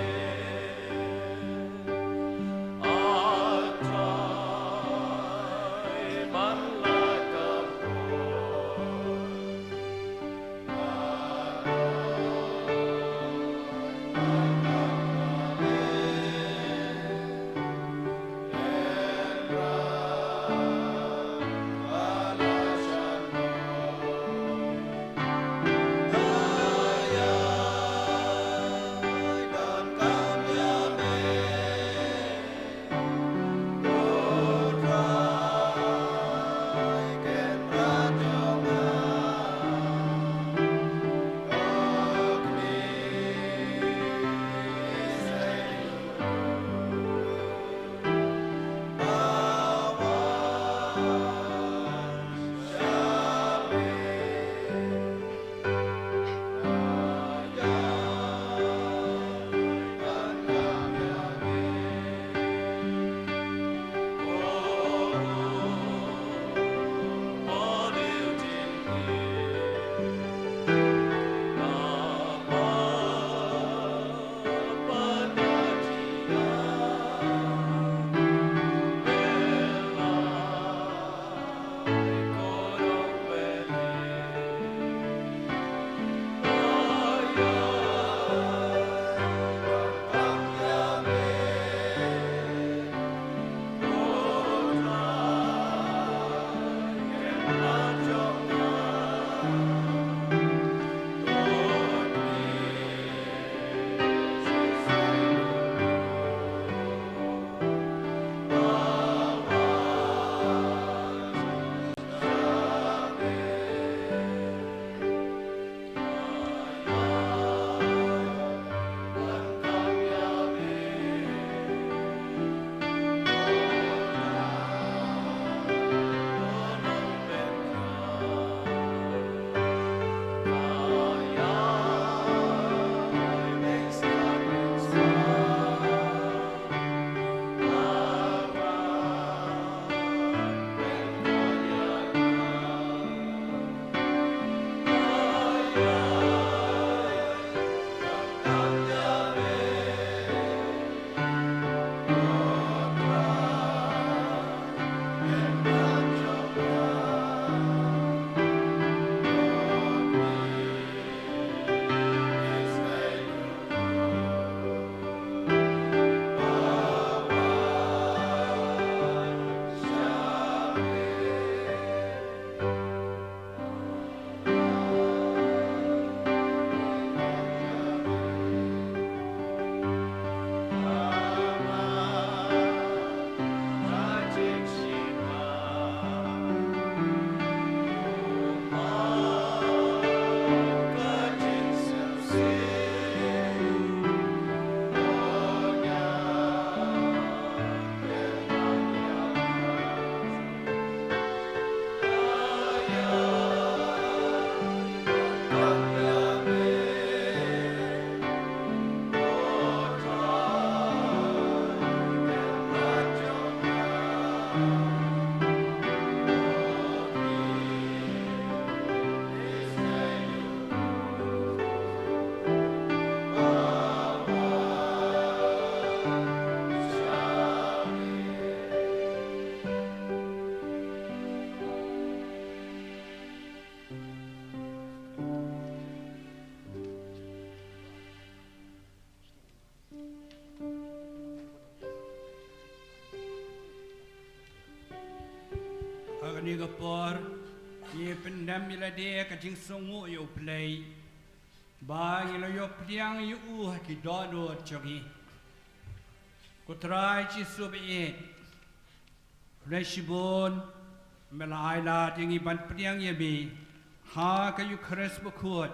Ha kane ka por, ngi pyndem ïa lade ha ka jingsngewnguh ïa U Blei, ba ngi la ïoh pdiang ïa u ha ki dohnud jong ngi. Ko Trai Jisu ba ïeit, khublei shibun, me la ai lad ïa ngi ban pdiang ïa me ha ka Eukharist bakhuid,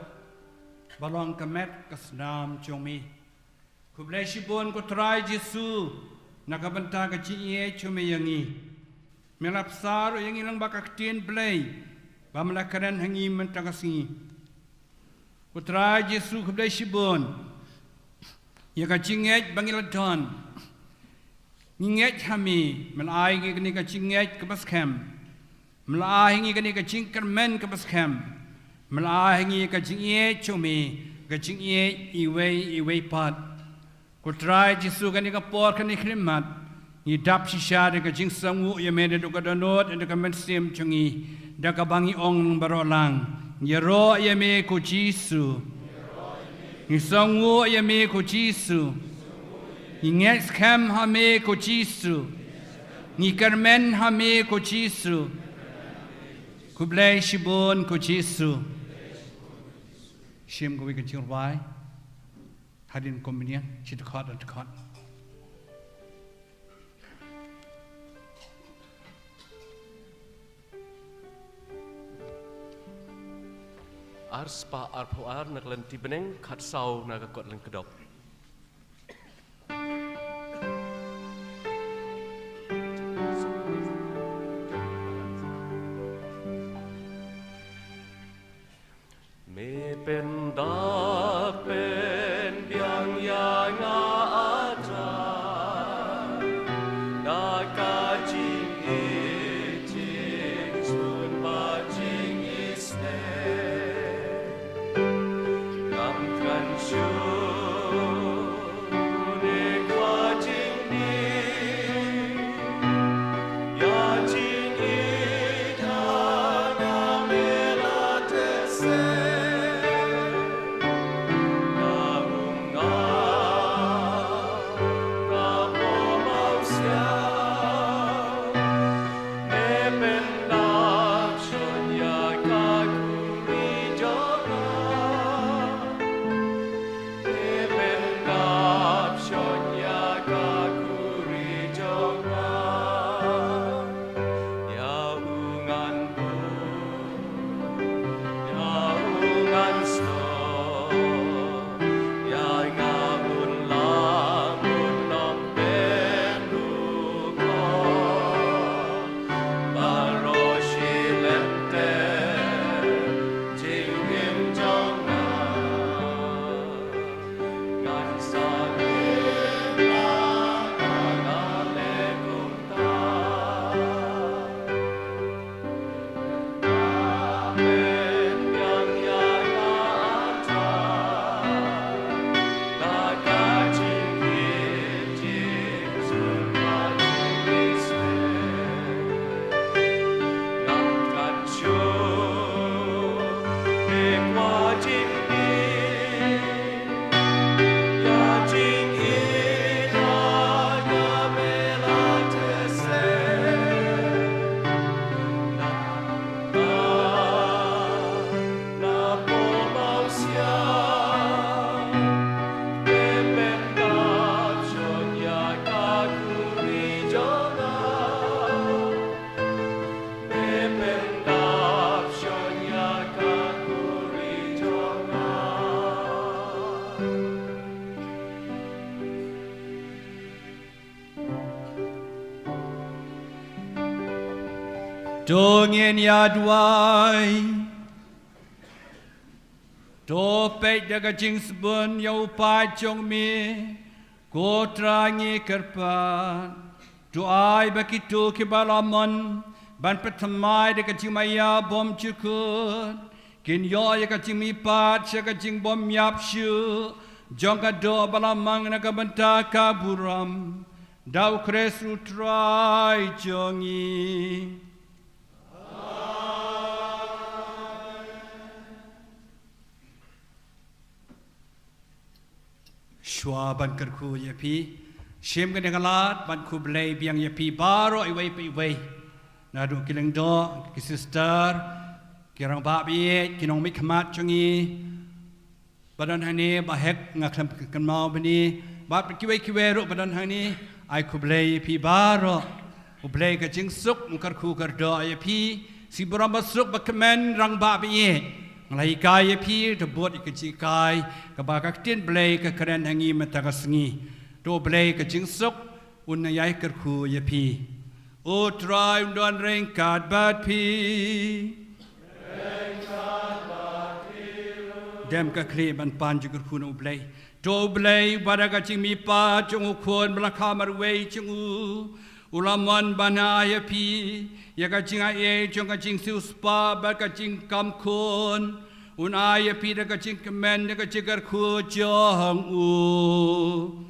ba long ka met ka snam jong me. Khublei shibun ko Trai Jisu, na ka bynta ka jingïeit jong me ïa ngi. Me la bsa ruh ïa ngi lyngba ka ktien Blei ba me la kren ha ngi mynta ka sngi. Ko Trai Jisu, khublei shibun ïa ka jingngeit ba ngi la don. Ngi ngeit ha me, me la ai ngi kane ka jingngeit kaba skhem. Me la ai ngi kane ka jingkyrmen kaba skhem. Me la ai ngi ka jingïeit jong me, ka jingïeit iwei iwei pat. Ko Trai Jisu, kane ka por kane ka khyllipmat, ngi dap shisha da ka jingsngewnguh ïa me naduh ka dohnud, naduh ka mynsiem jong ngi, da kaba ngi ong baroh lang, ngi ïaroh ïa me ko Jisu. Ngi sngewnguh ïa me ko Jisu. Ngi ngeit skhem ha me ko Jisu. Ngi kyrmen ha me ko Jisu. Khublei shibun ko Jisu. Shim kawei ka jingrwai hadien kumne, shi dkhot ar dkhot. Ar spah arphew ar na ka lynti bneng, khatsaw na ka kot lyngkdop. Me pyndap pynbiang ïa nga, a Trai, da ka jingïeit, jingshun bad jingisynei. Ngam kynshun ne kwah jingdie, ïa jingïeit ha nga me la teh seh. Nga ong nga, nga pom au siaw, me pyndap shon ïa ka khuri jong nga. Me pyndap shon ïa ka khuri jong nga. Ïa u ngan buh, ïa u ngan snoh, ïa nga un lam, un ong pynduh ko. Baroh shi lynter jingim jong nga, ngan sa ngim lah ban leh kumta. To ngin ïa duwai. To peit da ka jingsbun ïa u paid jong me, ko Trai ngi kyrpad. To ai ba kito kiba la mon ban pynthymmai da ka jingmaïa bymjukut, kin ïoh ïa ka jingmihpat sha ka jingbymïap shuh jong ka doh ba la mang na ka bynta ka burom. Da U Khrist U Trai jong ngi. Shuwa ban kyrkhu ïa phi, shim kane ka lad ban khublei biang ïa phi baroh iwei pa iwei. Naduh ki lyngdoh, ki sister, ki rangbah baieit, ki nongmihkhmat jong ngi ba don hangne, ba heh nga khlem kynmaw bha ne, bad kiwei kiwei ruh ba don hangne, ai khublei ïa phi baroh. U Blei ka jingsuk un kyrkhu kyrdoh ïa phi, shi burom basuk bakmen rangbah baieit. Nga la hikai ïa phi, to bud ïa ka jinghikai kaba ka ktien Blei ka kren ha ngi mynta ka sngi. To U Blei ka jingsuk un ïai kyrkhu ïa phi. U Trai un don ryngkat bad phi. Dem ka khlieh ban pan jingkyrkhu na U Blei. To U Blei, uba da ka jingmihpat jong U Khun ba la kha marwei jong u, u la mon ban ai ïa phi ïa ka jingai jong ka jingsiewspah bad ka jingkam khun, un ai ïa phi da ka jingkmen da ka jingkyrkhu jong u.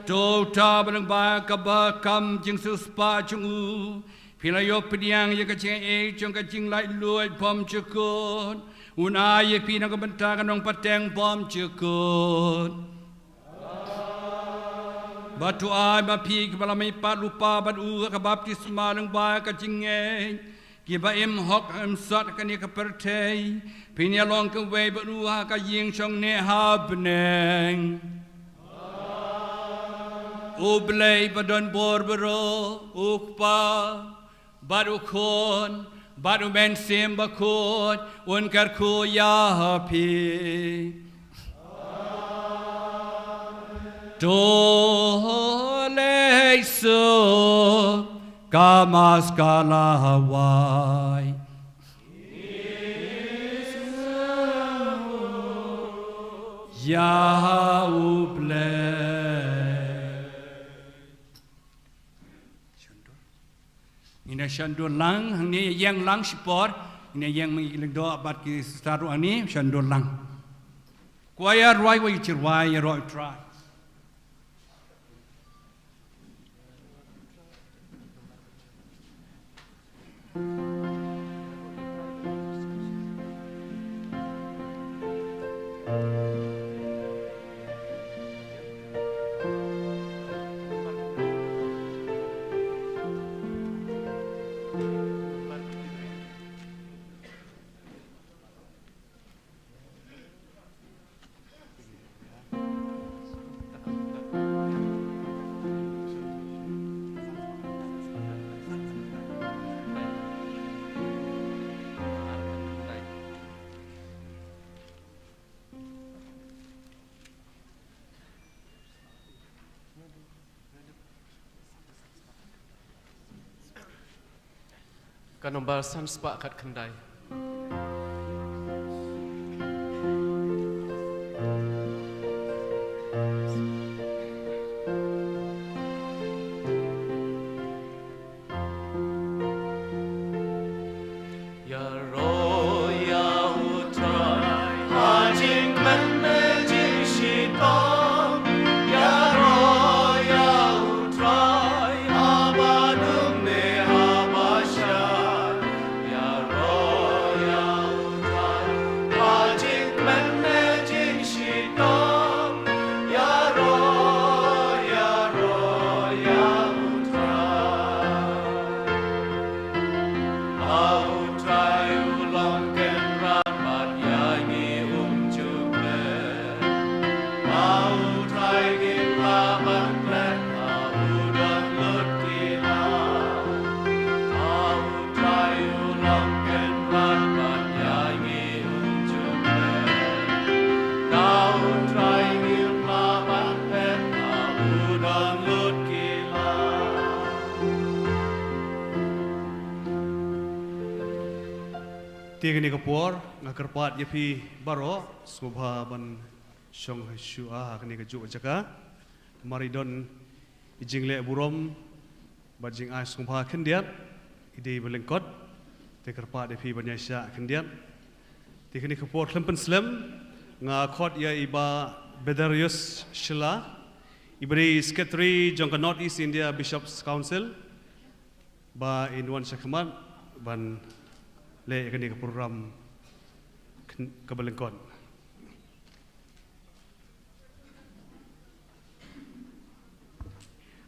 To uta uba lyngba ka ba kam jingsiewspah jong u phi la ïoh pdiang ïa ka jingaiei jong ka jinglaitluid bymjukut, un ai ïa phi na ka bynta ka nongpateng bymjukut. Bad to ai ma phi kiba la mihpat lypa bad u ha ka baptisma lyngba ka jingngeit, kiba im hok im sot ha kane ka pyrthei, phin ïalong kawei bad u ha ka ïing shongneh ha bneng. U Blei ba don bor baroh, U Kpa, bad U Khun, bad U Mynsiem Bakhuid, un kyrkhu ïa phi. To leit suk, ka Mass ka la wai. Ïa U Blei. Ngin ïa shon dur lang hangne, ïeng lang shipor. Ngin ïa ïeng ma ngi ki lyngdoh bad ki sister ruh hangne, shon dur lang. Kwah ïa rwai, wei ïa rwai, ïaroh ïa U Trai. Ka nombar san spah khat khyndai. Ïaroh ïa U Trai ha jingkmen ne jingshitom. Ïaroh ïa U Trai haba dum ne haba shai. Ïaroh ïa U Trai ha jingkmen ne jingshitom. Ïaroh, ïaroh ïa U Trai. A U Trai u long kynrad bad ïa ngi um ju klet. A U Trai ngim lah ban klet, a u don lut ki la. A U Trai u long kynrad bad ïa ngi um ju klet. A U Trai ngim lah ban klet, a u don lut ki la. Te kane ka por nga kyrpad ïa phi baroh sngewbha ban shong ha shuwa ha kane ka juh jaka. Mar i don i jingleh burom bad jingai sngewbha khyndiat, i dei ba lyngkot, te kyrpad ïa phi ban ïaishah khyndiat. Te kane ka por khlem pynslem nga khot ïa i Bah Bedarius Shylla, i ba dei secretary jong ka North East India Bishops Council, ba in wan sha khmat ban leh ïa kane ka program kaba lyngkot.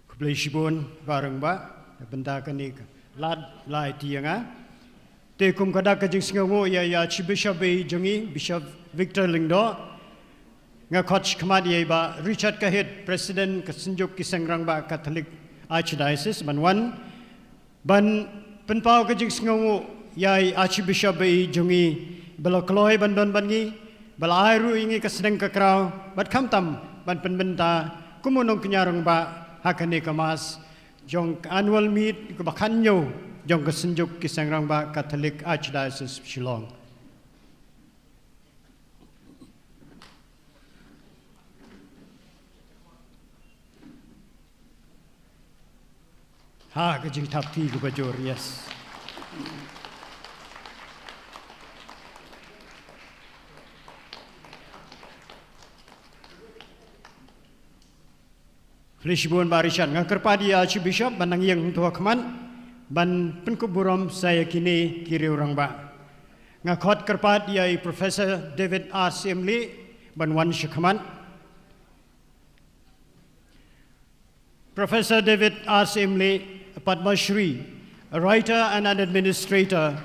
Khublei shibun Bah Rangbah na bynta kane ka lad la ai ti ïa nga. Te kum ka dak ka jingsngewnguh ïa i Archbishop ba i jong ngi, Bishop Victor Lyngdoh, nga khot shakhmat ïa i Bah Richard Kahit, President ka Synjuk ki Seng Rangbah Katholik Archdiocese, ban wan ban pynpaw ka jingsngewnguh ïa i Archbishop ba i jong ngi, ba la kloi ban don bad ngi, ba la ai ruh ïa ngi ka sdang ka kraw bad khamtam ban pynbynta kum u nongkñia rangbah Ha kane ka Mass jong ka annual meet kaba khathynñiew jong ka Synjuk ki Seng Rangbah Katholik Archdiocese Shillong. Ha ka jingthap kti kaba jur, yes. Khublei shibun Bah Richard, nga kyrpad ïa i Archbishop ban nang ïeng hangto ha khmat ban pynkup burom sa ïa kine ki riew rangbah. Nga khot kyrpad ïa i Professor David R. Syiemlieh ban wan sha khmat. Professor David R. Syiemlieh, a Padma Shri, a writer and an administrator,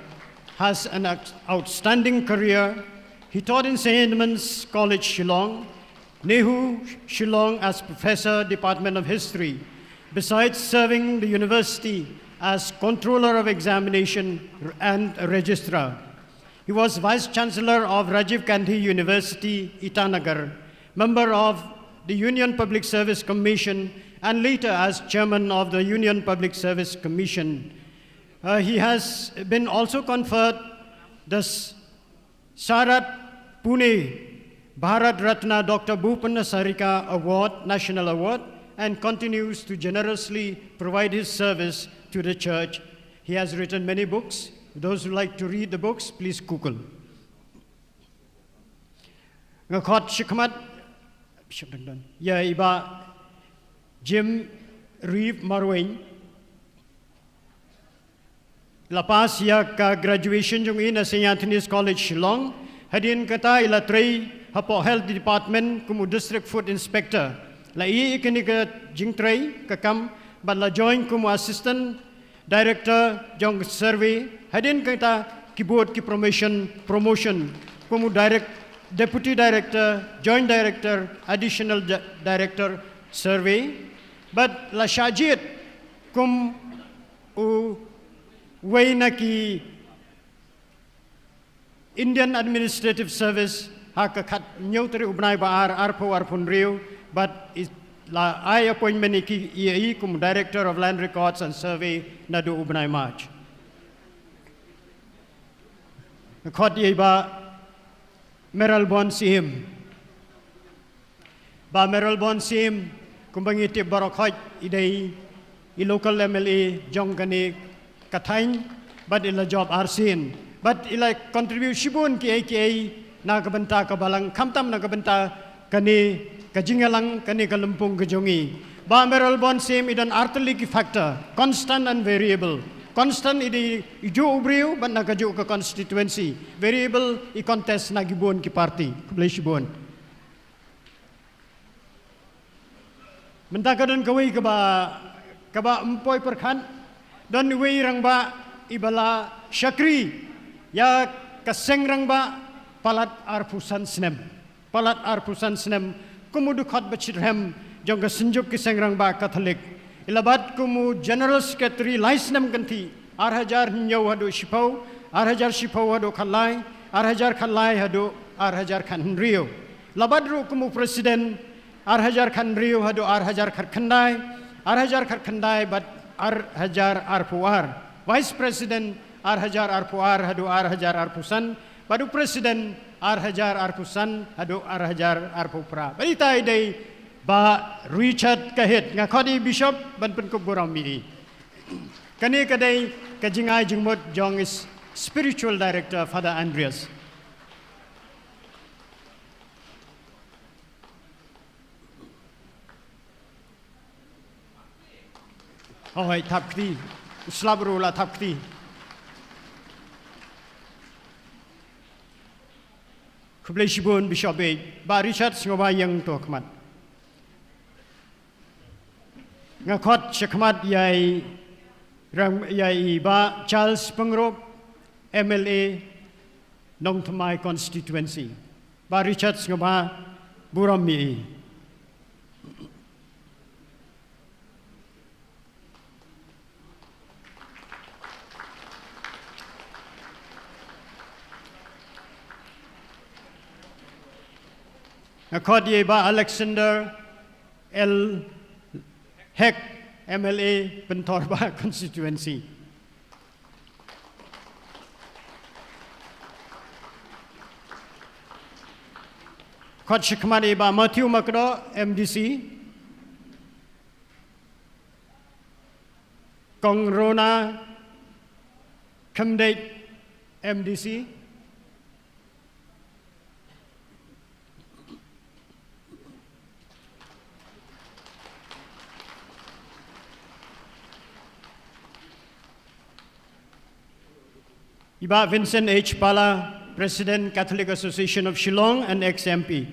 has an out- outstanding career. He taught in Saint Edmund's College, Shillong, NEHU, Shillong, as Professor, Department of History, besides serving the university as Controller of Examination and Registrar. He was Vice Chancellor of Rajiv Gandhi University, Itanagar, member of the Union Public Service Commission, and later as Chairman of the Union Public Service Commission. Uh, he has been also conferred the S- Sarat Pune Bharat Ratna Doctor Bhupen Hazarika Award, National Award, and continues to generously provide his service to the church. He has written many books. Those who like to read the books, please Google. Nga khot shi khmat, Bishop Dangdon. Ïa i Bah Jim Reeve Marwein. La pass ïa ka graduation jong i na Saint Anthony's College Shillong. Hadien kata i la trei hapoh Health Department kum u District Food Inspector. La ïa i kane ka jingtrei ka kam bad la join kum u Assistant Director jong survey. Hadien kata ki bud ki promotion, promotion kum u direct, Deputy Director, Joint Director, Additional Di- Director survey. Bad la shah jied kum u wei na ki Indian Administrative Service ha ka khathynñiew tarik u bnai ba ar, arphew arphew hynriew, bad i la ai appointment ïa i kum Director of Land Records and Survey naduh u bnai March. Khot ïa i Bah Mayralborn Syiem. Bah Mayralborn Syiem, kumba ngi tip baroh khoit, i dei i local M L A jong kane ka thaiñ, bad i la jop arsien, bad i la contribute shibun kiei kiei na ka bynta ka balang, khamtam na ka bynta kane ka jingïalang, kane ka lympung ka jong i. Bah Mayralborn Syiem i don artylli ki factor, constant and variable. Constant i dei i juh u briew bad na kajuh ka constituency. Variable i contest na ki bun ki party. Khublei shibun. Mynta ka don kawei kaba, kaba ym poi pyrkhat. Don iwei i rangbah iba la shakri ïa ka seng rangbah palat arphew san snem. Palat arphew san snem kum u dkhot ba shitrhem jong ka Synjuk ki Seng Rangbah Katholik. I la bat kum u General Secretary lai snem kynthih, ar hajar hynñiew haduh shiphew, ar hajar shiphew haduh khatlai, ar hajar khatlai haduh ar hajar khathynriew. La bat ruh kum u President, ar hajar khathynriew haduh ar hajar khatkhyndai, ar hajar khatkhyndai bad ar hajar arphew ar. Vice President, ar hajar arphew ar haduh ar hajar arphew san, bad u President, ar hajar arphew san haduh ar hajar arphew phra. Bad ita i dei Bah Richard Kahit. Nga khot i Bishop ban pynkup burom ïa i. Kane ka dei ka jingai jingmut jong i Spiritual Director, Father Andreas. Hooid, thap kti. U slap ruh la thap kti. Khublei shibun Bishop Beit. Bah Richard, sngewbha ïeng to khmat. Nga khot sha khmat ïa i rang, ïa i Bah Charles Pyngrope, M L A Nongthymmai Constituency. Bah Richard, sngewbha burom ïa i. Nga khot ïa i Bah Alexander L Hek, M L A Pynthorumba Constituency. Khot shakhmat i Bah Matthew Makdoh, M D C. Kong Rona Khymdeit, M D C. I Bah Vincent H Pala, President, Catholic Association of Shillong and ex-M P.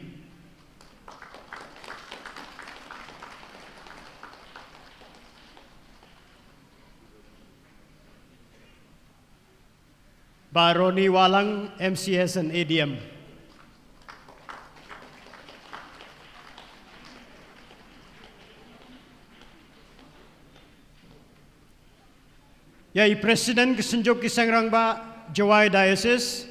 Bah Ronnie Wahlang, M C S and A D M. Ïa i President ka Synjuk ki Seng Rangbah Jowai Diocese.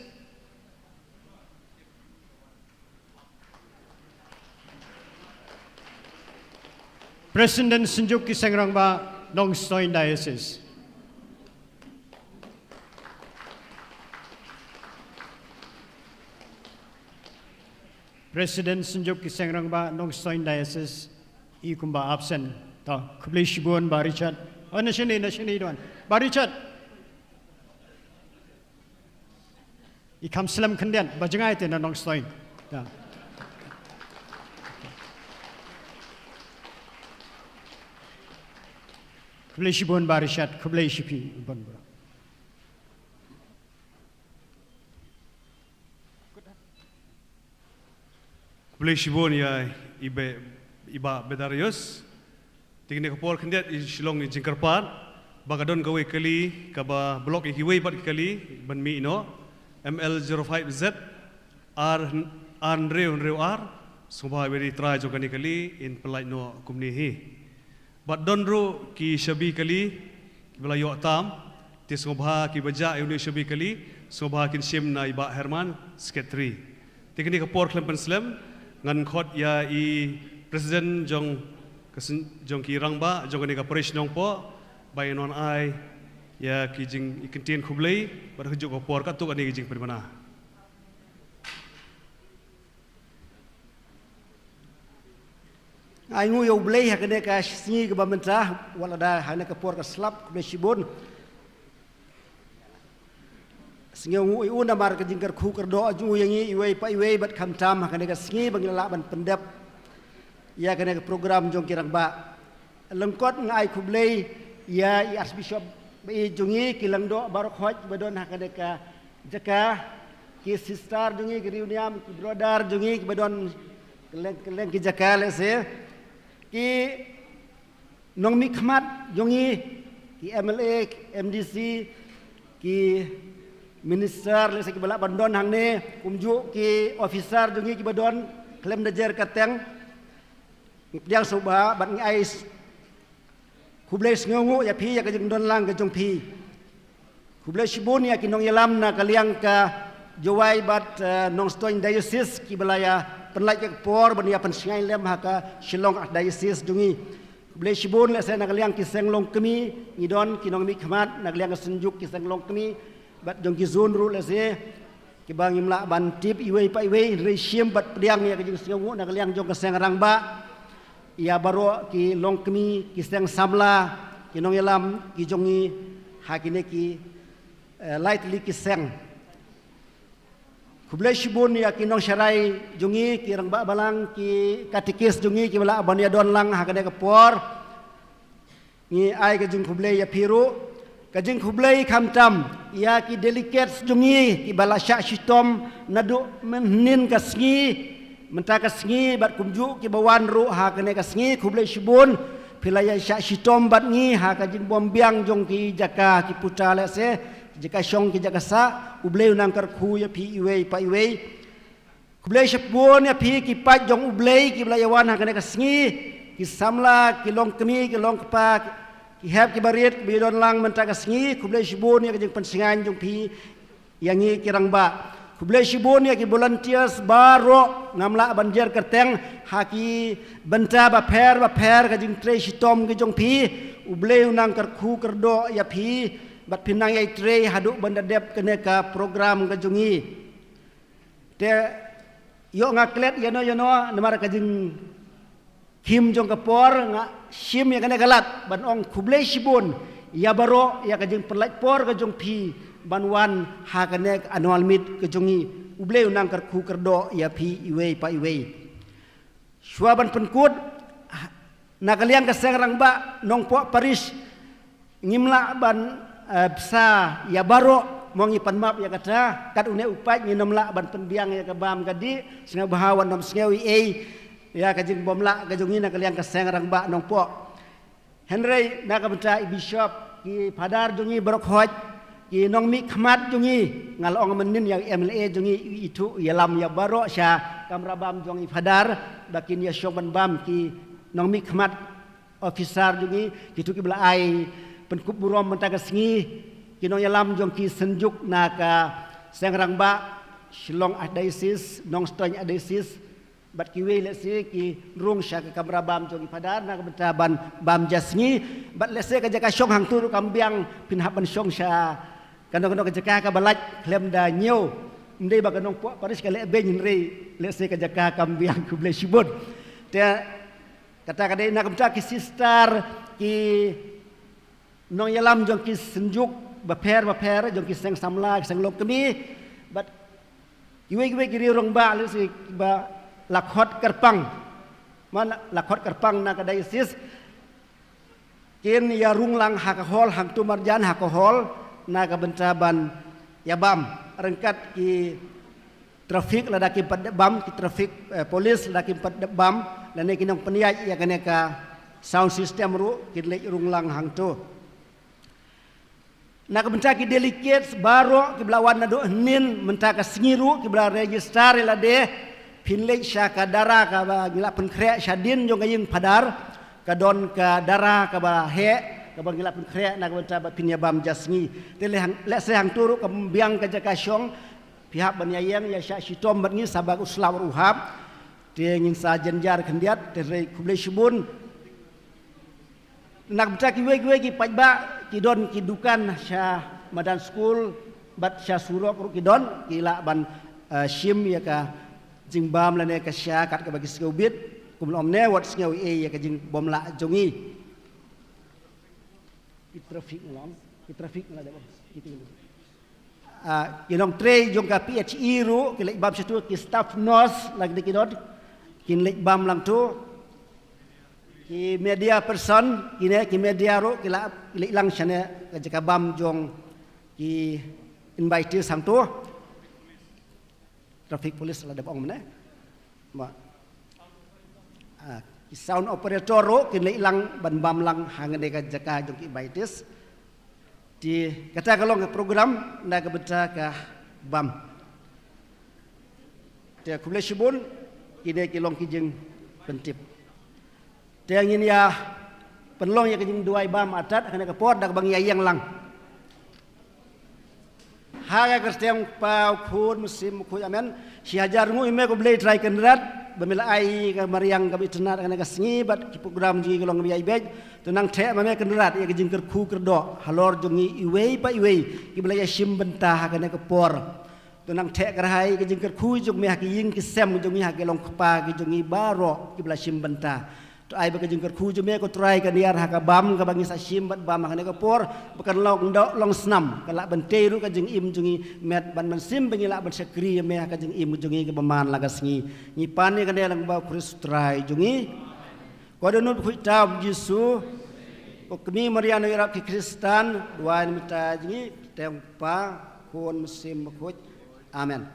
President Synjuk ki Seng Rangbah Nongstoiñ Diocese. President Synjuk ki Seng Rangbah Nongstoiñ Diocese i kumba absent. To, khublei shibun Bah Richard. Oh, na shane, na shane i don. Bah Richard. I kham slem khyndiat, ba jngai te na Nongstoiñ. Ya. Khublei shibun Bah Richard, khublei shibun Bah. Khublei shibun ïa i Bah, i Bah Bedarius. Te kane ka por khyndiat i Shillong i jingkyrpad ba ka don kawei kali kaba block ïa kiwei pat ki kali ban mih noh, M L zero five Z R, R hynriew hynriew ar. Sngewbha ïa i trai jong kane kali in pynlait noh kumne hi. Bad don ruh ki shabi kali kiba la ïoh tam, te sngewbha kiba jah ïa une u shabi kali, sngewbha kin shim na i Bah Herman, Secretary. Te kane ka por khlem pynslem, ngan khot ïa i President jong ka syn-, jong ki rangbah jong kane ka Parish Nongpoh ba ïa non ai ïa ki jing, i kyntien khublei bad ha kajuh ka por katto katne ki jingpynbna. Ai nguh ïa U Blei ha kane ka sngi kaba mynta, wat lada ha kane ka por ka slap, khublei shibun. Sngewnguh ïa u namar ka jingkyrkhu kyrdoh jong u ïa ngi iwei pa iwei bad khamtam ha kane ka sngi ba ngi la lah ban pyndep ïa kane ka program jong ki rangbah. Lyngkot nga ai khublei ïa i Archbishop ba ïeit jong ngi, ki lyngdoh baroh khoit ba don ha kane ka jaka, ki sister jong ngi, ki riewniam, ki brother jong ngi kiba don kylleng kylleng ki jaka lehse, ki nongmihkhmat jong ngi, ki M L A, ki M D C, ki minister lehse kiba lah ban don hangne, kumjuh ki officer jong ngi kiba don khlem da jer kyrteng. Ngi pdiang sngewbha bad ngi ai s-, khublei sngewnguh ïa phi ïa ka jingdon lang ka jong phi. Khublei shibun ïa ki nongïalam na ka liang ka Jowai bad, eh, Nongstoiñ Diocese kiba la ïa pynlait ïa ka por ban ïa pynshngaiñ lem ha ka Shillong Archdiocese jong ngi. Khublei shibun lehse na ka liang ki seng longkmie, ngi don ki nongmihkhmat na ka liang ka Synjuk ki seng longkmie bad jong ki zone ruh lehse, kiba ngim lah ban tip iwei pa iwei, hynrei shim bad pdiang ïa ka jingsngewnguh na ka liang jong ka seng rangbah ïa baroh ki longkmie, ki seng samla, ki nongïalam ki jong ngi ha kine ki, eh, lai tylli ki seng. Khublei shibun ïa ki nongsharai jong ngi, ki rangbah balang, ki katikis jong ngi kiba lah ban ïa don lang ha kane ka por. Ngi ai ka jingkhublei ïa phi ruh. Ka jingkhublei khamtam ïa ki delegates jong ngi kiba la shah shitom naduh mynhynnin ka sngi, mynta ka sngi bad kumjuh kiba wan ruh ha kane ka sngi, khublei shibun. Phi la ïa shah shitom bad ngi ha ka jingbym biang jong ki jaka ki puta lehse, ki jaka shong ki jaka sah. U Blei un nang kyrkhu ïa phi iwei pa iwei. Khublei shibun ïa phi ki paid jong U Blei kiba la ïa wan ha kane ka sngi, ki samla, ki longkmie, ki longkpa, ki hep ki barit kiba ïa don lang mynta ka sngi, khublei shibun ïa ka jingpynshngaiñ jong phi ïa ngi ki rangbah. Khublei shibun ïa ki volunteers baroh, ngam lah ban jer kyrteng ha ki bynta bapher bapher ka jingtrei shitom ki jong phi. U Blei u nang kyrkhu kyrdoh ïa phi bad phin nang ïai trei haduh ban da dep kane ka program ka jong ngi. Te ïoh nga klet ïano ïano namar ka jing khim jong ka por, nga shim ïa kane ka lad ban ong khublei shibun ïa baroh ïa ka jingpynlait por ka jong phi ban wan ha kane ka annual meet ka jong ngi. U Blei u nang kyrkhu kyrdoh ïa phi iwei pa iwei. Shuwa ban pynkut, na ka liang ka seng rangbah Nongpoh Parish, ngim lah ban, eh, bsa ïa baroh, mo ngi pan map ïa kata, kat une u paid ngim lah ban pynbiang ïa ka bam ka dih, sngewbha wat nym sngew ei ei ïa ka jingbymlah ka jong ngi na ka liang ka seng rangbah Nongpoh. Hynrei na ka bynta i bishop, ki phadar jong ngi baroh khoit, ki nongmihkhmat jong ngi, nga la ong mynnin ïa i M L A jong ngi, i ithuh ïalam ïa baroh sha kamra bam jong i phadar ba kin ïa shong ban bam, ki nongmihkhmat, officer jong ngi, kito kiba la ai pynkup burom mynta ka sngi, ki nongïalam jong ki synjuk na ka seng rangbah, Shillong Archdiocese, Nongstoiñ Archdiocese, bad kiwei lehse ki rung sha ka kamra bam jong i phadar na ka bynta ban bam ja sngi, bad lehse ka jaka shong hangto ruh kam biang, phin hap ban shong sha kano kano ka jaka kaba lait khlem da ñiew. Ym dei ba ka Nongpoh Parish ka leh beiñ, hynrei lehse ka jaka kam biang. Khublei shibun. Te kata ka dei na ka bynta ki sister, ki nongïalam jong ki synjuk bapher bapher, jong ki seng samla, ki seng longkmie, bad kiwei kiwei ki riew rangbah lehse kiba la khot kyrpang, man la khot kyrpang na ka diocese, kin ïa rung lang ha ka hall hangto marjan, ha ka hall, na ka bynta ban ïa bam ryngkat ki traffic lada kim pat dep bam, ki traffic, eh, police lada kim pat dep bam, lane ki nongpynïaid ïa kane ka sound system ruh kin leit rung lang hangto. Na ka bynta ki delegates baroh kiba la wan naduh hynnin mynta ka sngi ruh, kiba la register ïa lade, phin leit sha ka dara kaba ngi la pynkhreh shadien jong ka ïing phadar, ka don ka dara kaba heh kaba ngi la pynkhreh na ka bynta ba phin ïa bam ja sngi. Te lehse hangto ruh kam biang ka jaka shong, phi hap ban ïa ïeng ïa shah shitom bad ngi sa ba u slap ruh u hap. Te ngin sa jynjar khyndiat, te hynrei khublei shibun. Na ka bynta kiwei kiwei ki paidbah, ki don ki dukan sha madan skul bad sha surok ruh ki don, ki lah ban, eh, shim ïa ka jingbam lane ka sha kat kaba ki sngewbit, kumno ym ne wat sngew ei ei ïa ka jingbymlah jong ngi. Ki traffic ngi long, ki traffic ngi la dep. Ki traffic. Ah, ki nongtrei jong ka P H E ruh ki leit bam shato, ki staff nurse lada ki don, kin leit bam lang to. Ki media person, kine ki media ruh ki la, ki leit lang shane ka jaka bam jong ki invitees hangto. Traffic police la dep ong mynne. Ba, ah, ki sound operator ruh kin leit lang ban bam lang hangne ka jaka jong ki invitees. Te kata ka long ka program na ka bynta ka bam. Te khublei shibun, kine ki long ki jingpyntip. Te ngin ïa pynlong ïa ka jingduwai bam artat ha kane ka por da kaba ngi ïa ïeng lang. Ha ka kyrteng u Kpa, u Khun, u Mynsiem Bakhuid, amen. Shi hajar nguh ïa me ko Blei Trai Kynrad ba me la ai ka mariang kaba itynnad ha kane ka sngi bad ki program jong ngi ki long kaba ïaibeit. To nang theh ma me Kynrad ïa ka jingkyrkhu kyrdoh halor jong ngi iwei pa iwei kiba la ïa shim bynta ha kane ka por. To nang theh kyrhai ka jingkyrkhu jong me ha ki ïing ki sem jong ngi, ha ki long kpa ki jong ngi baroh kiba la shim bynta. To ai ba ka jingkyrkhu jong me ko Trai kan ïar ha ka bam kaba ngi sa shim bad bam ha kane ka por, ba kan long doh long snam, ka lah ban tei ruh ka jingim jong ngi, met bad mynsiem ba ngi lah ban shakri ïa me ha ka jingim jong ngi kaba man la ka sngi. Ngi pan ïa kane lang ba u Khrist Trai jong ngi. Ko dohnud khuid tam Jisu, ko Kmie Maria nongïarap ki Khristan, duwai na bynta jong ngi. Kyrteng u Kpa, Khun, Mynsiem Bakhuid. Amen.